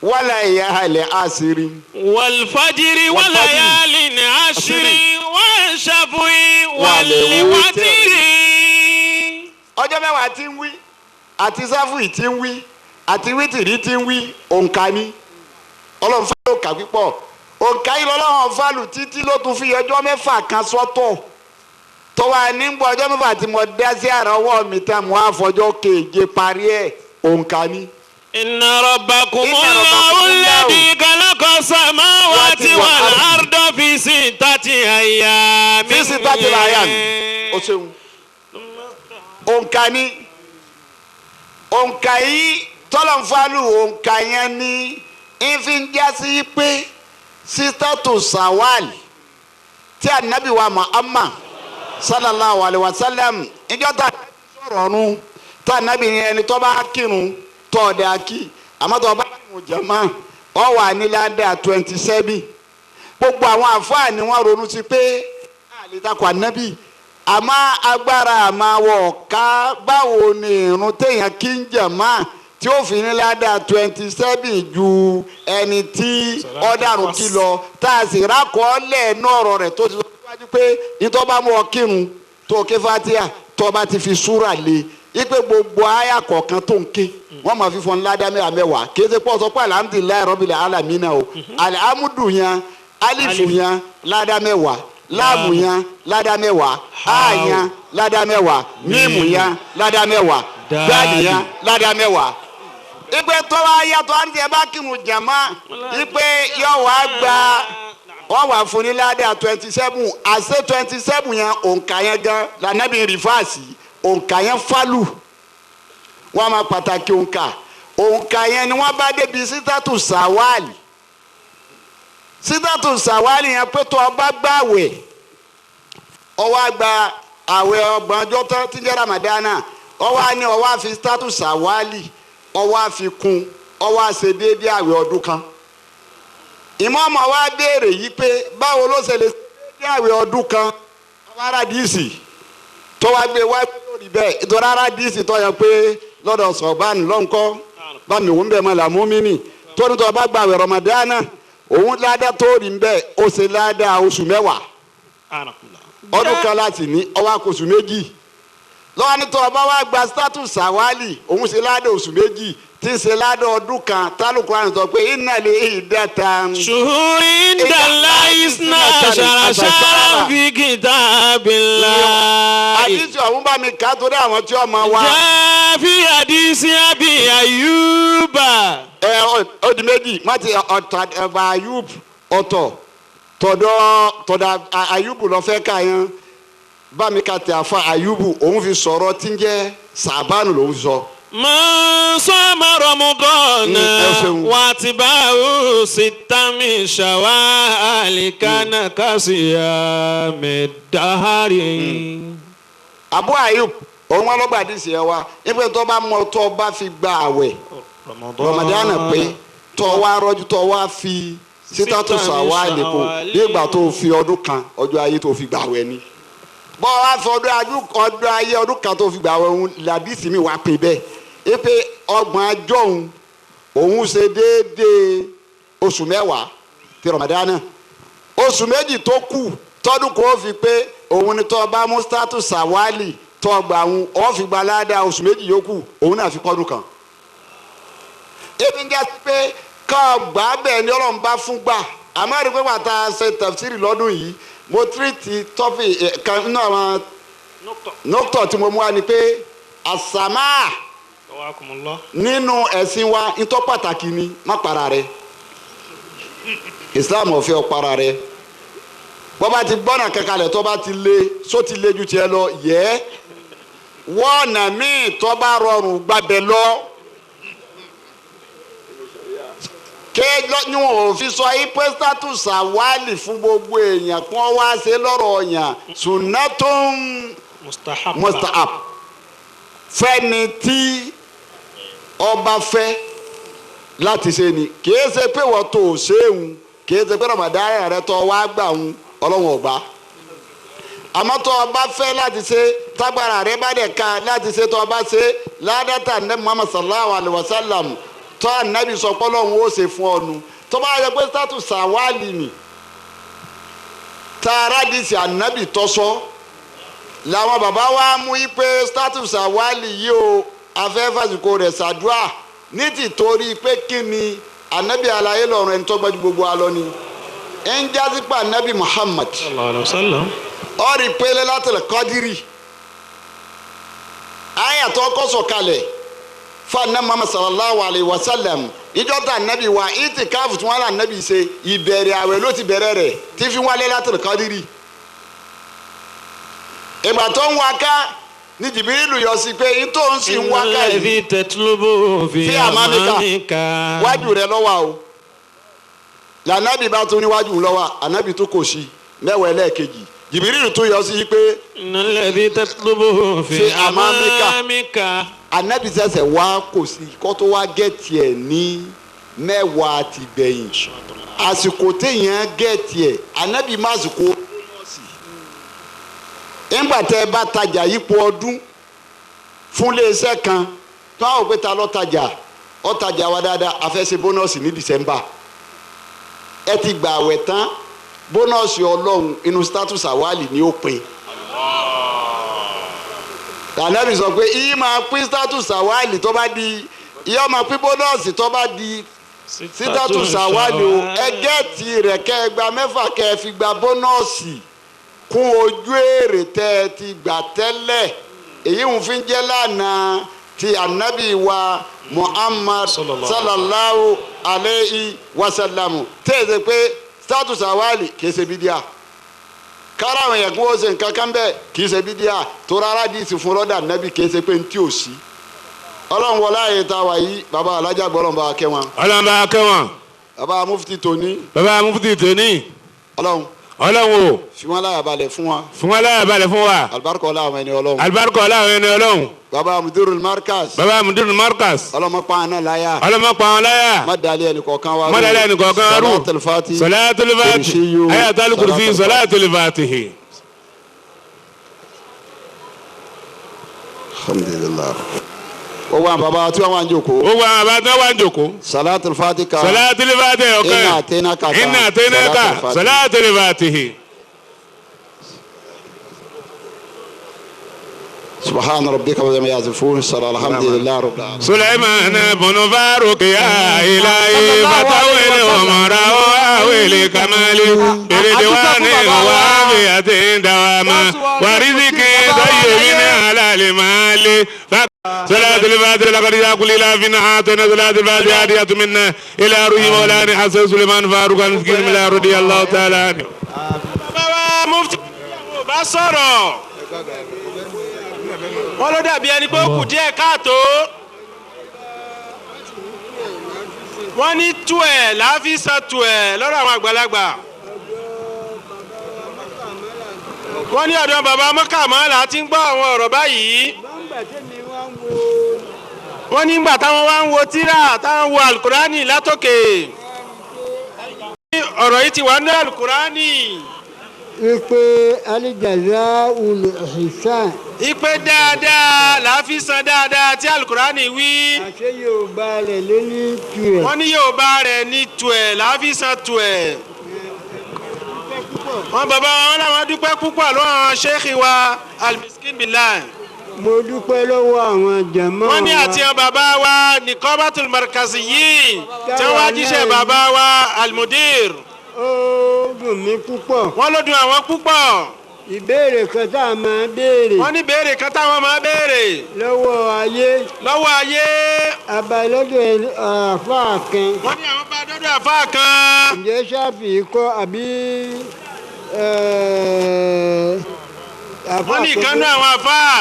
wàlẹ̀ ìyá àlẹ̀ àṣírí. Wàlfàjìrì wàlàyálì ní àṣírí wàṣàfùì wàlíwátìrì. Ọjọ́ mẹ́wàá tí ń wí àti sáfùì tí ń wí àti wítìrí tí ń wí òǹkà ni. Ọlọ́run fálọ́ kà pípọ̀ òǹkà yìí lọ́lọ́run fálù títí ló tún fi ọjọ́ mẹ́fà kan sọ́tọ̀ tọ́wọ́ nígbà ọjọ́ mẹ́fà tí mo dá sí àrà ọwọ́ mi tán mo á fọjọ́ keje parí ẹ̀ òǹkà ni. Inna rabbakum Allahu alladhi khalaqa samawati wal arda fi sittati ayyamin. Fi sittati ayyamin. O ṣeun. Òǹkà ni òǹkà yìí tọ́lọ̀ ń falù òǹkà yẹn ni ìfi ń já sí pé sítátù sawal tí ànábì wa Muhammad sallallahu alayhi wa sallam ìjọ tá a sọ̀rọ̀ ọ̀run tá ànábì yẹn ẹni tó bá kírun tó ọ̀dẹ̀ akí àmọ́ tó bá kírun jàmá ọ wà ní ládàá 27. Gbogbo àwọn àfáà ni wọ́n ronú sí pé àlè takò ànábì àmọ́ agbára àmọ́ wọ̀ ká báwo ni irun téèyàn kí ń jàmá tí ó fi ní ládàá 27 ju ẹni tí ọ̀daràn kí lọ tá a sì rákọ̀ọ́lẹ̀ náà ọ̀rọ̀ rẹ̀ tó ti sọ wájú pé ìtọ́ bá mú ọ kírun tó ké fatia tó bá ti fi súrà lé ipe gbogbo àyà kọ̀ọ̀kan tó ń ké wọ́n máa fi fọ́n ládàá mẹ́wàá kì í ṣe pọ̀ sọ pé alhamdulillahi rabbil alamina o alhamdu yẹn alifu yẹn ládàá mẹ́wàá láàmù yẹn ládàá mẹ́wàá a yẹn ládàá mẹ́wàá mímù yẹn ládàá mẹ́wàá dáàlì yẹn ládàá mẹ́wàá. Ipe tó wá yàtọ̀ àti ẹ bá kírun jàmá ipe yóò wá gba wọ́n wà fún ní ládàá 27 àṣẹ 27 yẹn òǹkà yẹn gan lànàbí rìfáàsì òǹkà yẹn fálù wọ́n máa pàtàkì òǹkà òǹkà yẹn ni wọ́n bá débi sítátù sàwálì sítátù sàwálì yẹn pé tó ọba gbàwẹ̀ ọwọ́ àgbà àwẹ̀ ọgbọ̀n ọjọ́ tó ti jẹ́ ramadana ọwọ́ àní ọwọ́ àfi sítátù sàwálì ọwọ́ àfi kún ọwọ́ àṣẹ déédéé àwẹ̀ ọdún kan. Ìmọ̀ọ́mọ̀ wa béèrè yìí pé báwo ló ṣe lè ṣe déédéé àwẹ̀ ọdún kan ọwọ́ aládìsí tó wá gbé wá lórí bẹ́ẹ̀ ìtọ́ra aládìsí tó yẹ pé lọ́dọ̀ sọ̀bán lọ́nkọ́ bá mi wọ́n bẹ́ẹ̀ mọ́ làmú mímì tó ní tó bá gba àwẹ̀ ramadana òun ládàá tó rí bẹ́ẹ̀ ó ṣe ládàá oṣù mẹ́wàá ọdún kan láti ní ọwọ́ àkóso méjì lọ́wọ́ ní tó o bá wá gba status sawali òun ṣe ládàá oṣù méjì tí ń ṣe ládàá ọdún kan tálùkù àrùn sọ pé iná lè dẹ́ta. Shuhuri inda isna ashara shahran fi kitabillah. Àdìsí ọ̀hún bá mi kà á torí àwọn tí ó máa wá. Jaa fi hadisi Abi Ayyuba. Ẹ ó di méjì má ti ọ̀tọ̀ ẹ̀fà Ayub ọ̀tọ̀ tọ̀dọ̀ Ayubu lọ fẹ́ ká yẹn bá mi ka tẹ àfa Ayubu òun fi sọ̀rọ̀ tí ń jẹ́ sàbánu lòun fi sọ. Man sama Ramadana wa atba'ahu sittan min shawwal kana kasiyami dahari. Abu Ayub òun wọn lọ́gbà àdìsí ẹ wa nígbà tó bá mọ tó bá fi gba àwẹ̀ Ramadana pé tó wá rọ́jú tó wá fi sítátù sàwálì kù bí ìgbà tó fi ọdún kan ọjọ́ ayé tó fi gbà àwẹ̀ ni bọ́ wá fi ọdún ayé ọdún kan tó fi gbà àwẹ̀ òun làdísì mi wá pè bẹ́ẹ̀ ipe ọgbọ̀n ajọ́ òun òun ṣe déédéé oṣù mẹ́wàá ti Ramadana oṣù méjì tó kù tọdún kò fi pé òun ni tó bá mú status sàwálì tó gbà òun ó fi gba ládàá oṣù méjì yòókù òun náà fi kọ́dún kan. Ebi ń jẹ́ pé ká gbà bẹ́ẹ̀ ni Ọlọ́run bá fún gbà àmọ́ àdìpé bàtà ṣe tafsiri lọ́dún yìí mo tírìtì tọ́fì kan nínú àwọn nọ́tọ̀ tí mo mú wa ni pé àsàmà nínú ẹ̀sìn wa ntọ́ pàtàkì ni má para rẹ. Islam ò fẹ́ ọ para rẹ. Bọ́ bá ti gbọ́nà kankanlẹ̀ tó bá ti le só ti le ju tiẹ̀ lọ yẹ wọ́ọ̀nà míì tó bá rọrùn gbàbẹ̀ lọ. Ké ní wọn ò fi sọ yí pé status àwálì fún gbogbo èèyàn kí wọ́n wá ṣe lọ́rọ̀ ọ̀yàn sunnatun mustahab fẹ́ni tí ọba fẹ́ láti ṣe ni kì í ṣe pé wọ́n tó ṣéun Kì í ṣe pé Ramadan rẹ tó wá gbà ń Ọlọ́run ọ̀gbà. Àmọ́ tó o bá fẹ́ láti ṣe, tágbára rẹ bá dẹ̀ ka láti ṣe, tó o bá ṣe ládàtà ní Muhammad sallallahu alayhi wa sallam tó ànábì sọ pé Ọlọ́run ó ṣe fún ọ nu. Tó bá yẹ pé status sàwálì ni tààrà dìsí ànábì tọ́sọ́ làwọn bàbá wa mú i pé status àwálì yìí o, afẹ́ fàsìkò rẹ̀ ṣàdúrà ní tìtorí pé kí ni ànábì alayé lọ́rùn ẹni tó gbájú gbogbo alọ́ ni ẹ̀ ń jásí pa ànábì Muhammad Sallallahu alaihi wasallam. ọ̀rì pélé látìlẹ̀ kọ́dírì àyà tó kọ́ sọ̀kalẹ̀ fún ànábì Muhammad sallallahu alayhi wa sallam ìjọ tá ànábì wa ìtìkáàfù tí wọ́n là ànábì ṣe ìbẹ̀rẹ̀ àwẹ̀ ló ti bẹ̀rẹ̀ rẹ̀ tí fi wálé látìlẹ̀ kọ́dírì. Ìgbà tó ń wáká ní Jìbìrìlù yọ sí pé ìtò ń sì ń wáká yìí Alladhi tatlubu fi Fi amamika. amamika. Wájú rẹ lọ́wọ́ o, lànàbì bá tún níwájú lọ́wọ́, ànábì tún kò sí mẹ́wàá ẹlẹ́ẹ̀kejì Jìbìrìlù tún yọ sí pé Alladhi tatlubu fi Fi amamika. amamika. Ànábì ṣẹ̀ṣẹ̀ wá kò sí kó tó wá gẹ̀ẹ́tì ẹ̀ ní mẹ́wàá ti gbẹ̀yìn. Àsìkò téèyàn gẹ̀ẹ́tì ẹ̀, ànábì má àsìkò nígbà tẹ́ ẹ bá tajà yípo ọdún fún iléeṣẹ́ kan tó àwọn òpè ta ló tajà, ó tajà wa dáadáa, a fẹ́ ṣe bónọ́ọ̀sì ní December. Ẹ ti gbà àwẹ̀ tán, bónọ́ọ̀sì Ọlọ́run inú status àwálì ni ó pin. Ànábì sọ pé iye máa pín status àwálì tó bá di, iye máa pín bónọ́ọ̀sì tó bá di status àwálì o. Ẹ gẹ́ẹ̀tì rẹ̀ kẹ́ ẹ gba mẹ́fà kẹ́ ẹ fi gba bónọ́ọ̀sì kún ojú èrè tẹ́ ẹ ti gbà tẹ́lẹ̀. Èyí ń fi jẹ́ lánàá ti ànábì wa Muhammad sallallahu alayhi wa sallam. Tẹ́ẹ̀sẹ̀ pé status àwálì kìí ṣe bídíà, kára àwọn èèyàn kí wọ́n ṣe nǹkan kan bẹ́ẹ̀ kìí ṣe bídíà, tó rárá di ìsìn fún lọ́dà ànábì kìí ṣe pé ntí ò sí. Ọlọ́run wọlé àyè tá a wà yìí, bàbá alájà gbọ́dọ̀ bá wa kẹ́ wọn, Ọlọ́run bá kẹ́ wọn. Bàbá mufti tòní, Bàbá mufti tòní. Ọlọ́run Ọlọ́run o, fi wọn láyà balẹ̀ fún wa, fún wa láyà balẹ̀ fún wa. Alibarika ọlá àwọn ẹni Ọlọ́run. Alibarika ọlá àwọn ẹni Ọlọ́run. Bàbá mudirul markaz, Bàbá mudirul markaz. Ọlọ́mọ pa àná láyà, Ọlọ́mọ pa wọn láyà. má dalẹ̀ ẹnì kọ̀ọ̀kan wa rú. Má dalẹ̀ ẹnì kọ̀ọ̀kan wa rú. Salatul Fati. Salatul Fati. Kursiyyu. Ayatul Kursi. Salatul Fatihi. Alhamdulillah. Gbogbo àwọn bàbá tí wọ́n wá ń jókòó. Gbogbo àwọn bàbá tí wọ́n wá ń jókòó. Salatul Fati kan. Salatul Fatihi ọ̀kan. Inna atainaka kan. Inna atainaka. Salatul Fatihi. Salatul Fatihi. Subhana rabbika rabbil yasifun. Sara alhamdulillahi rabbil alamin. سليمان بن فاروق يا إلهي فتول عمره وأول كمالي بردوان وعافية دواما ورزق طيب على المال. صلاة الفاتحة لقد جاء كل إله فينا أعطينا صلاة الفاتحة هدية منا إلى روح مولانا حسن سليمان فاروق المسكين من الله رضي الله تعالى عنه. Bàbá wa mufti bá sọ̀rọ̀, wọ́n ló dàbí ẹni pé ó kù díẹ̀ káàtó. Wọ́n ní tuẹ̀ láàfin san tuẹ̀ lọ́rọ̀ àwọn àgbàlagbà. Wọ́n ní ọ̀dọ̀ bàbá mọ́kàmọ́ là ti ń gbọ́ àwọn ọ̀rọ̀ báyìí. Wọ́n ní ìgbà táwọn wá ń wo tírà, táwọn wo alukurani látòkè, ọ̀rọ̀ yìí ti wà ní alukurani. Wípé alijaza'ul ihsan. Ipe dáadáa làá fi san dáadáa tí alukurani wí. Àṣé Yorùbá rẹ̀ ló ní tiẹ̀. Wọ́n ní Yorùbá rẹ̀ ní tuẹ̀ làá fi san tuẹ̀. Wọ́n bàbá wọn làwọn dúpẹ́ púpọ̀ lọ́wọ́ ṣéèkì wa almiskin billah. Mo dúpẹ́ lọ́wọ́ àwọn jàmá Wọ́n ní wa. àti àwọn bàbá wa nìkọ́bátùl markaziyin tí wọ́n wá jíṣẹ́ bàbá wa almudir. Ó dùn mí púpọ̀. Wọ́n ló dùn àwọn púpọ̀. Ìbéèrè kan tá a máa béèrè. Wọ́n ní béèrè kan táwọn máa béèrè. Lọ́wọ́ ayé. Lọ́wọ́ ayé. Abalọ́dọ̀ àáfàá kan. Wọ́n ní àwọn bá dọ́dọ̀ àáfàá kan. Ǹjẹ́ ṣáfì kọ́ àbí àáfàá Wọ́n ní kan ìkànnì àwọn àáfàá.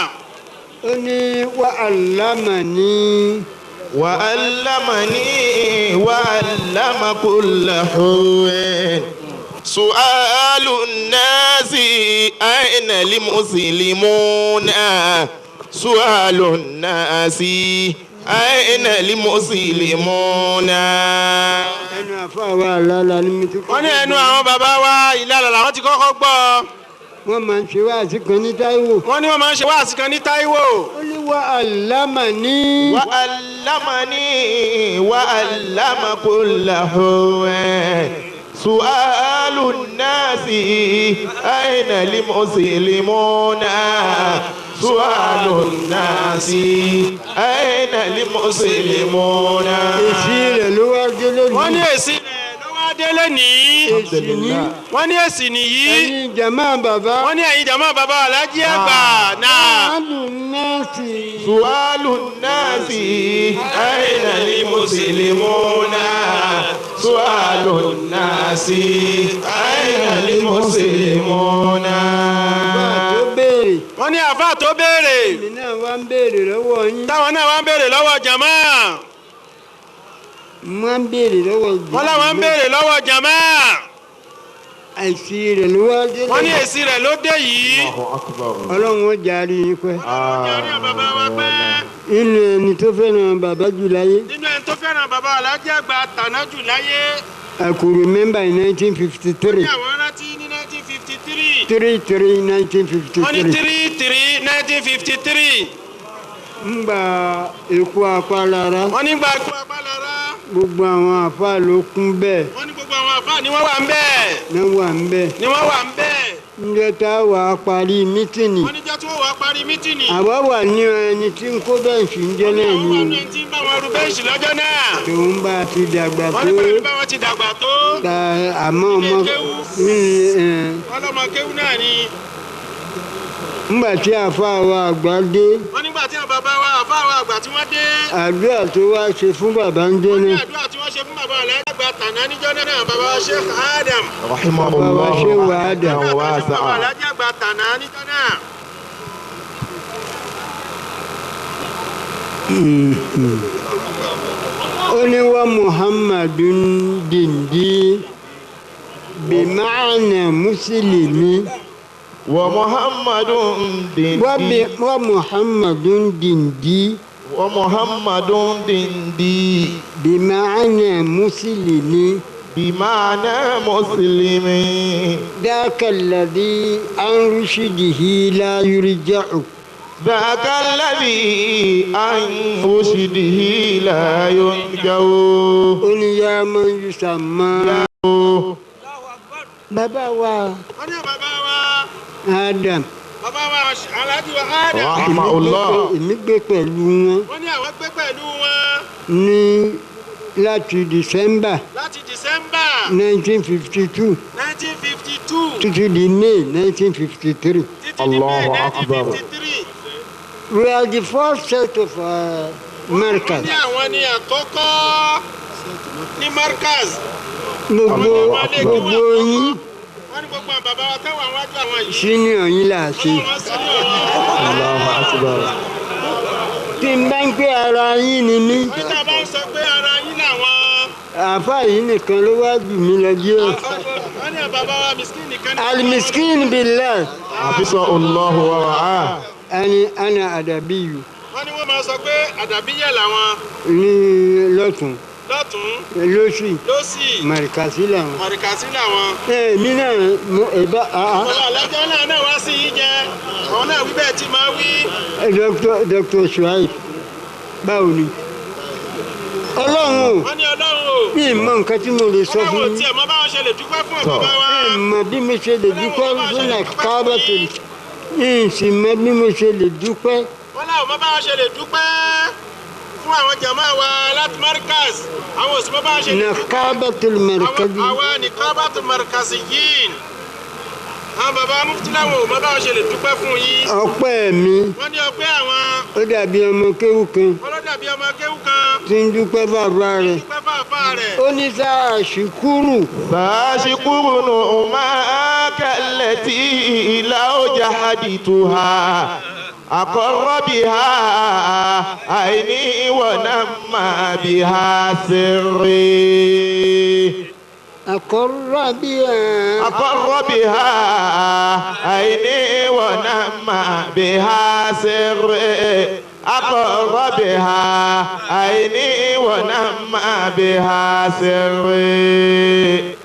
Ó ní wà á lámà ní. Wà á lámà ní wà á lámà kulla huwin. سؤال الناس أين المسلمون سؤال الناس أين المسلمون. Ẹnu àfa wa lálá ní mi tó kọ́. Wọ́n ní ẹnu àwọn bàbá wa Ìlàlà làwọn ti kọ́kọ́ gbọ́. Wọ́n máa ń ṣe wáàsí kan ní Táíwò. Wọ́n ní wọ́n máa ń ṣe wáàsí kan ní Táíwò. Ó ní wa allamani. وعلمني وعلم كل هو سؤال الناس أين المسلمون سؤال الناس أين المسلمون Èsì rẹ̀ ló wá dé lónìí. Wọ́n ní èsì rẹ̀ ló wá dé lónìí. Èsì ní Wọ́n ní èsì nìyí. ẹ̀yin jàmá bàbá. Wọ́n ní ẹ̀yin jàmá bàbá Aláàjì àgbà náà. Alùnásì. سؤال الناس أين المسلمون سؤال الناس أين المسلمون Bàbá tó béèrè. Wọ́n ní àáfàá tó béèrè. Èmi náà wá ń béèrè lọ́wọ́ yín. Táwọn náà wá ń béèrè lọ́wọ́ jàmá. Mo wá ń béèrè lọ́wọ́ jàmá. Wọ́n láwọn ń béèrè lọ́wọ́ jàmá. Àìsí rẹ̀ ló wá dé Wọ́n ní lónìí. èsì rẹ̀ ló dé yìí. Ọlọ́run ó jàre yín pẹ́. Wọ́n ní bàbá wa pẹ́. Nínú ẹni tó fẹ́ràn bàbá jù láyé. Nínú ẹni tó fẹ́ràn bàbá Aláàjì àgbà tàná jù láyé. I could remember in 1953. Ní àwọn rántí ní 1953. 3-3 Wọ́n ní 1953. 3-3 1953. Ńgbà ikú apálára. Wọ́n ní gba ikú apálára. Gbogbo àwọn àfáà ló kún bẹ́ẹ̀. Wọ́n ní gbogbo àwọn àfáà ni wọ́n wà ń bẹ́ẹ̀. Ní wà ń bẹ́ẹ̀. Ni wọ́n wà ń bẹ́ẹ̀. Ǹjẹ́ tá a wà á parí mítìnì. Wọ́n níjọ́ tí wọ́n wà á parí mítìnì. Àwa wà ní ẹni tí ń kó bẹ́ǹṣì ń jẹ́ náà Wọ́n ní ni. àwọn wà ní ẹni tí ń bá wọn ru bẹ́ǹṣì lọ́jọ́ náà. Tòun bá a ti dàgbà Wọ́n tó. ní pẹ̀lú bá wọn ti dàgbà tó. Ta àmọ́ ọmọ ní ẹ̀ Wọ́n lọ́mọ kéwú náà ni. ńgbà tí àfáà wa àgbà dé. Wọ́n nígbà tí àwọn bàbá wa àfáà wa àgbà tí wọ́n dé. Àdúrà tó wá ṣe fún bàbá ń jẹ́ Wọ́n ní náà. àdúrà tí wọ́n ṣe fún bàbá Aláàjì àgbà tàná níjọ́ náà bàbá wa Sheikh Adam. رحمه Bàbá wa الله Sheikh Adam. رحمة Àdúrà tí wọ́n ṣe fún bàbá واسعة Aláàjì àgbà tàná níjọ́ náà. Ó ní wa Muhammadun dìndí bimaana mùsùlùmí. ومحمد Wa دندي bi- wa Muhammadun dìndí ومحمد دندي bimaana mùsùlùmí. بمعنى مسلم ذاك الذي عن رشده لا يرجع. ذاك الذي عن رشده لا ينجو Ó ní yá man yusamma. Bàbá wa Wọ́n ní bàbá wa Adam. bàbá wa Aláàjì wa Adam. رحمه الله Èmi gbé pẹ̀lú wọn Wọ́n ní àwọn gbé pẹ̀lú wọn ní láti December láti December 1952 1952 títí di May 1953. títí di May Allahu Akbar. 1953. We are the first set of Wọ́n Markaz. ní àwọn ní àkọ́kọ́ ní Markaz. Gbogbo gbogbo yín Wọ́n ní gbogbo àwọn bàbá wa táwọn wájú àwọn yìí. senior yín là á ṣe. Wọ́n láwọn sí ní ọ̀rọ̀. Allahu akbar. Tí n bá ń pé ara yín ni mí, Wọ́n ní tá a bá ń sọ pé ara yín làwọn. àáfàá yìí nìkan ló wá jù mí lọ díẹ̀. Wọ́n ní àwọn bàbá wa miskin nìkan ní. Alimiskin billah حفظه الله ورعاه ẹni ana adabiyu Wọ́n ní wọ́n máa sọ pé àdàbíyẹ̀ làwọn ní lọ́tún lọ́tún lọ́sì lọ́sì màrìkàsí làwọn. mọ̀rìkàsí làwọn. Èmi náà mo ẹ̀bá àá. Bàbá alájọ́ náà náà wá sí yín jẹ. Àwọn náà wí bẹ́ẹ̀ tí máa wí. Dr. Shuaib báwo ni? Ọlọ́run o, Wọ́n ní Ọlọ́run o. mi ì mọ nǹkan tí mo lè sọ Wọ́n fún láwọn ò yín. tiẹ̀ mọ báwọn ṣe lè dúpẹ́ fún bàbá wa. Mi ì mọ bí mo ṣe lè dúpẹ́ fún àkábà tó mi ì sì mọ bí mo ṣe lè dúpẹ́. Wọ́n láwọn mọ báwọn ṣe lè dúpẹ́ fún àwọn jàmáà wa láti Markaz. Àwọn ò sì mọ báwọn ṣe lè dúpẹ́. Nakabatul markazi. Àwa nìkọ́bàtú markaziyin. Àwọn bàbá mufti láwọn ò mọ báwọn ṣe lè dúpẹ́ fún yín. Ọpẹ́ mi Wọ́n ní ọpẹ́ àwọn ó dàbí ọmọ kéwú kan wọ́n ló dàbí ọmọ kéwú kan. tí ń dúpẹ́ bàbá rẹ̀. Dúpẹ́ fáfá rẹ̀. Ó ní sáà ṣùkúrù ساشكر نعماك التي لو جحدتها أقر بها عيني ونمى بها سري àkọ́rọ́ bí ẹ̀. أقر بها عيني ونمى بها سري أقر بها عيني ونما بها سري.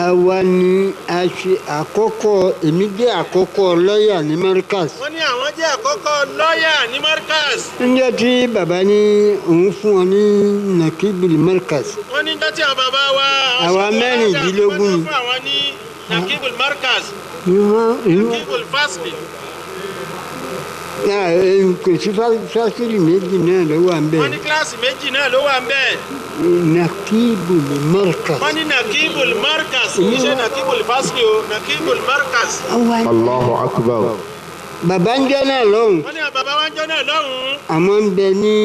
Àwa ni a ṣe àkọ́kọ́, èmi jẹ́ àkọ́kọ́ lọ́ọ̀yà ní Markaz. Wọ́n ní àwọn jẹ́ àkọ́kọ́ lọ́ọ̀yà ní Markaz. Níjọ́ tí bàbá ní òun fún ọ ní Nakibul Markaz. Wọ́n ní jọ́ tí àwọn bàbá wa. Àwa mẹ́rìndínlógún. Wọ́n fún àwọn ní Nakibul Markaz. Nakibul Fasli. Kò sí fásitì méjì náà ló wà ń bẹ̀. Wọ́n ní kíláàsì méjì náà ló wà ń bẹ̀. Nakibul Markaz. Wọ́n ní Nakibul Markaz. Kì í ṣe Nakibul Fasli o, Nakibul Markaz. Allahu Akbar. Bàbá ń jẹ́ náà lọ́hùn. Wọ́n ní bàbá wa ń jẹ́ náà lọ́hùn. Àmọ́ ń bẹ ní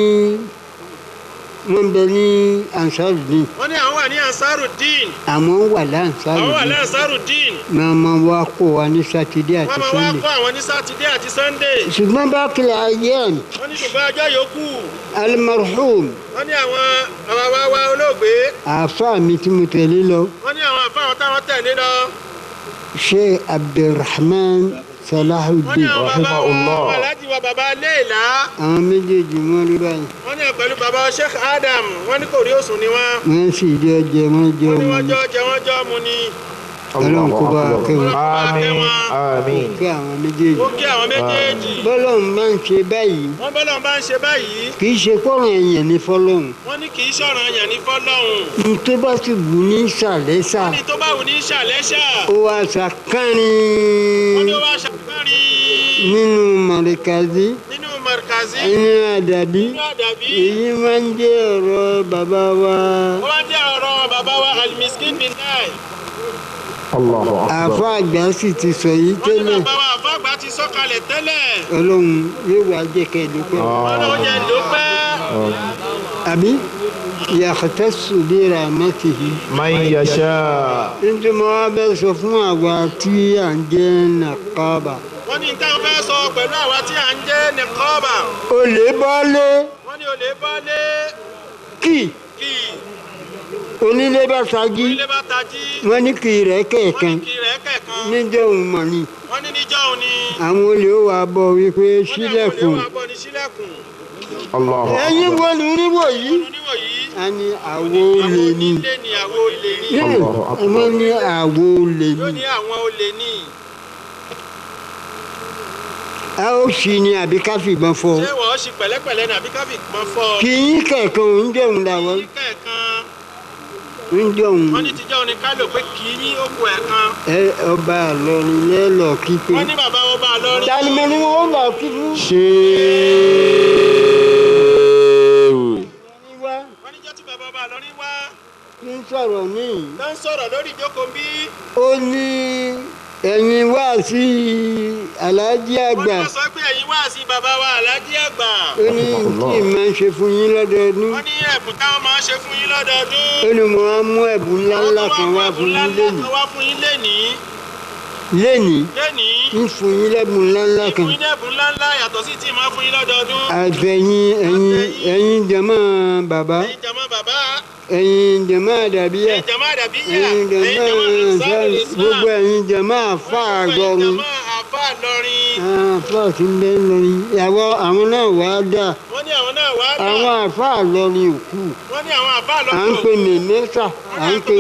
wọ́n bẹ ní Ansarudeen. Wọ́n ní àwọn wà ní Ansarudeen. Àmọ́ wà lánsarudeen. Àwọn wà lánsarudeen. Máa ma wá kó wa ní Sátidé àti Sunday. Wọ́n máa wá kó àwọn ní Sátidé àti Sunday. Ṣùgbọ́n bá kìlọ̀ ayé ẹ̀. Wọ́n ní ṣùgbọ́n ọjọ́ yòókù. Almarhum. Wọ́n ní àwọn bàbá wa olóògbé. Àáfàá mi tí mo tẹ̀lé lọ. Wọ́n ní àwọn àáfàá wọn táwọn tẹ̀lé lọ. Sheikh Abdulrahman Salahuddin. Wọ́n ní àwọn bàbá wa aláàjì wa bàbá Léèlá. Àwọn méjèèjì wọ́n rí báyìí. Wọ́n ní pẹ̀lú bàbá Sheikh Adam, wọ́n ní kò rí òsùn ni wọ́n. Wọ́n sì jọ jẹ wọ́n jọ mu ni. Wọ́n ní wọ́n jọ jẹ wọ́n jọ mu ni. Ọlọ́run kó bá wa kẹ́ wọn. Àmín àmín. Ó kí àwọn méjèèjì. Ó kí àwọn méjèèjì. Bọ́lọ́run bá ń ṣe báyìí. Wọ́n bọ́lọ́run bá ń ṣe báyìí. Kì í ṣe kọ́ràn èèyàn ní fọlọ́hun. Wọ́n ní kì í ṣọ̀ràn èèyàn ní fọlọ́hun. N tó bá sì wù ní ṣàlẹ́ṣà. Wọ́n ní tó bá wù ní ṣàlẹ́ṣà. Ó wá ṣàkánrin. Wọ́n ní ó wá ṣàkánrin. Nínú mọ̀rìkàzí. Nínú mọ̀rìkàzí. Nínú àdàbí. Nínú àdàbí. Èyí máa ń jẹ́ ọ̀rọ̀ bàbá wa. Ó máa ń jẹ́ ọ̀rọ̀ bàbá wa Al-Miskin bin Nai. Àfa àgbà sì ti sọ yìí tẹ́lẹ̀. Wọ́n ní bàbá wa àfa àgbà ti sọ kalẹ̀ tẹ́lẹ̀. Ọlọ́run yóò wá jẹ́ kẹ́ ẹ dúpẹ́. Ọlọ́run jẹ́ dúpẹ́. Àbí yàtọ̀sù bí rahmatihi. Man yasha. Nítorí mo wá bẹ́ẹ̀ sọ fún àwa tí à ń jẹ́ nàkọ́bà. Wọ́n ní táwọn fẹ́ sọ pẹ̀lú àwa tí à ń jẹ́ nàkọ́bà. Olè bọ́lé. Wọ́n ní olè bọ́lé. Kì. Kì. Onílé bá tají. Onílé bá tají. Wọ́n ní kì í rẹ̀ kẹ̀kan. Wọ́n ní kì í rẹ̀ kẹ̀kan. Níjọ́ òun mọ̀ ni. Wọ́n ní níjọ́ òun ni. Àwọn olè ó wá bọ̀ wípé ṣílẹ̀kùn. Wọ́n ní àwọn olè ó wá bọ̀ ní ṣílẹ̀kùn. Ẹ̀yin wo ni oníwò yìí? A ní àwo olè ni. Wọ́n ní àwo olè ni. Yóò ní àwọn olè ni. A ó ṣì ní àbí ká fìbọn fọ́. Ṣé wọ́n ṣì pẹ̀lẹ́pẹ̀lẹ́ ní àbí ká fìbọn fọ́? Kì í kẹ̀kan òun jẹun làwọn. Kì í kẹ̀kan. Ń jọun. Wọ́n ní tíjọ́ òní ká lò pé kì í yín ó kù ẹ̀kan. Ẹ ọba Ìlọrin lẹ́lọ kí pé. Wọ́n ní bàbá ọba Ìlọrin. Tani mo ní wọ́n lọ kí fún. Ṣéèwù. Wọ́n ní jọ́ tí bàbá ọba Ìlọrin wá. Ń sọ̀rọ̀ níyì. Ló ń sọ̀rọ̀ lórí ìjókòó bí. Ó ní ẹ̀yin wá sí Aláàjì àgbà. Wọ́n ní wọ́n sọ pé ẹ̀yin wá sí bàbá wa Aláàjì àgbà. Ó ní kí n máa ṣe fún yín lọ́dọọdún. Wọ́n ní ẹ̀bùn táwọn máa ṣe fún yín lọ́dọọdún. Ó ní mo á mú ẹ̀bùn ńláńlá kan wá fún yín lénìí. Wá fún yín lénìí. Lénìí. Lénìí. Ń fún yín lẹ́bùn ńláńlá kan. Ń fún yín lẹ́bùn ńláńlá yàtọ̀ sí tí máa fún yín lọ́dọọdún. Àtẹ̀yìn ẹ̀yin ẹ̀yin jàmá bàbá. Ẹ̀yin jàmá bàbá. Ẹ̀yin jàmá àdàbíyà. Ẹ̀yin jàmá àdàbíyà. Ẹ̀yin jàmá gbogbo ẹ̀yin jàmá àfa àgọ́run. Jàmá àfa àlọrin. Àfa tí ń bẹ lọrin. Ìyàwó àwọn náà wá dà. Wọ́n ní àwọn náà wá dà. Àwọn àfa àlọrin òkú. Wọ́n ní àwọn àfa àlọrin À ń pè mèmẹ́sà. À ń pè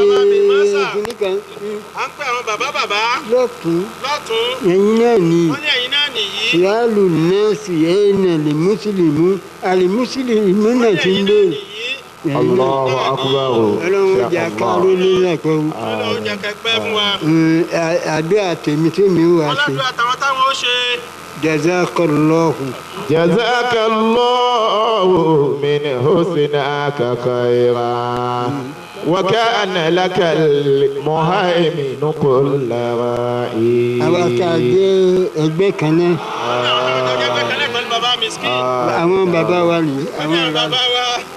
kìnìkan. À ń pè àwọn bàbá bàbá. Lọ́tún. Lọ́tún. Ẹ̀yin náà ni. Wọ́n ní ẹ̀yin náà nìyí. Ṣìyálù nọ́ọ̀sì ẹ̀yìn àlè mùsùlùmí. Àlè mùsùlùmí náà ti ń béèrè. Allahu akbar. Ọlọ́run jẹ́ káró nílẹ̀ pẹ̀lú. Ọlọ́run jẹ́ kẹpẹ́ fún wa. Àdúrà tèmi tèmi wà ṣe. Ọlọ́dún àtàwọn táwọn ó ṣe. Jazakallahu. Jazakallahu min husnaka khayra. Wa kana lakal muhaiminu kulla ra'i. Àwọn tá a jẹ́ ẹgbẹ́ kan náà. Àwọn bàbá wa ni.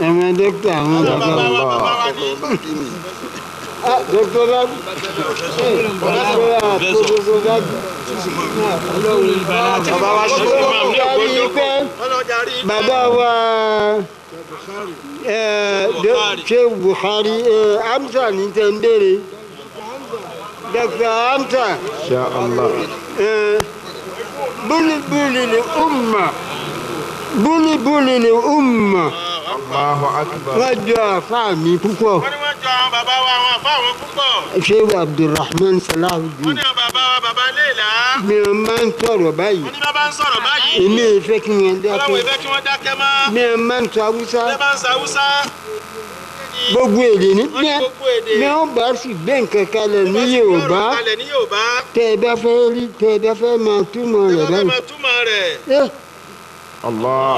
Àwọn dókítà àwọn bàbá wa. Dókítà bá bàbá wa ṣe Buhari Hamza ní tẹ́ ń béèrè. Dókítà Hamza. Insha Allah. Búlíbúlí ni umma, búlíbúlí ni umma. Allahu akbar. Wọ́n jọ àfáà mi púpọ̀. Wọ́n ní wọ́n jọ àwọn bàbá wa, àwọn àfa àwọn púpọ̀. Ṣé Abdulrahman Salahuddin. Wọ́n ní àwọn bàbá wa, bàbá Léèlá. Mi ò máa ń sọ̀rọ̀ báyìí. Wọ́n ní bàbá ń sọ̀rọ̀ báyìí. Èmi ò fẹ́ kí wọ́n Ọlọ́run dákẹ́. ìfẹ́ kí wọ́n dákẹ́ mọ́. Mi ò máa ń sọ Haúsá. Ṣé bá ń sa Haúsá? Gbogbo èdè ní Wọ́n ní gbogbo èdè. mi ò bá sì gbé nǹkan kalẹ̀ ní Yorùbá. Kalẹ̀ ní Yorùbá. Tẹ́ ẹ bá fẹ́ rí, tẹ́ ẹ bá fẹ́ máa túmọ̀ Ṣé rẹ̀ bá fẹ́ báyìí. máa túmọ̀ rẹ̀? Allah.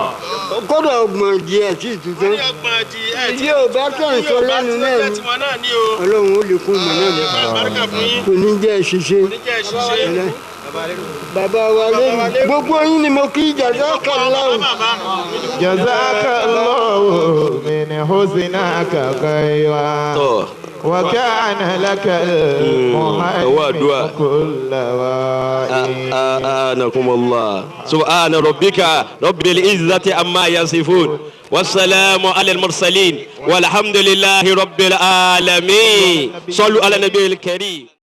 Kódà ọgbọ̀n díẹ̀ sí Wọ́n tuntun. ní ọgbọ̀n di ẹ̀ tí. Yorùbá tẹ̀ ń sọ lẹ́nu náà Yorùbá ni. tí wọ́n náà ní o. Ọlọ́run ó lè kún mọ̀ náà lọ. Àlùbáríkà fún yín. Kò ní jẹ́ ṣiṣẹ́. Kò ní jẹ́ ṣiṣẹ́. Bàbá wa lẹ́nu. Gbogbo yín ni mo kí, jazakallahu. Bàbá. Jazakallahu min husnaka khayran. Tọ́. وكان لك Ọwọ́ àdúrà. المهيمن كل وائل. آنكم الله. سبحان ربك رب العزة عما يصفون، والسلام على المرسلين، والحمد لله رب العالمين. صلوا على النبي الكريم.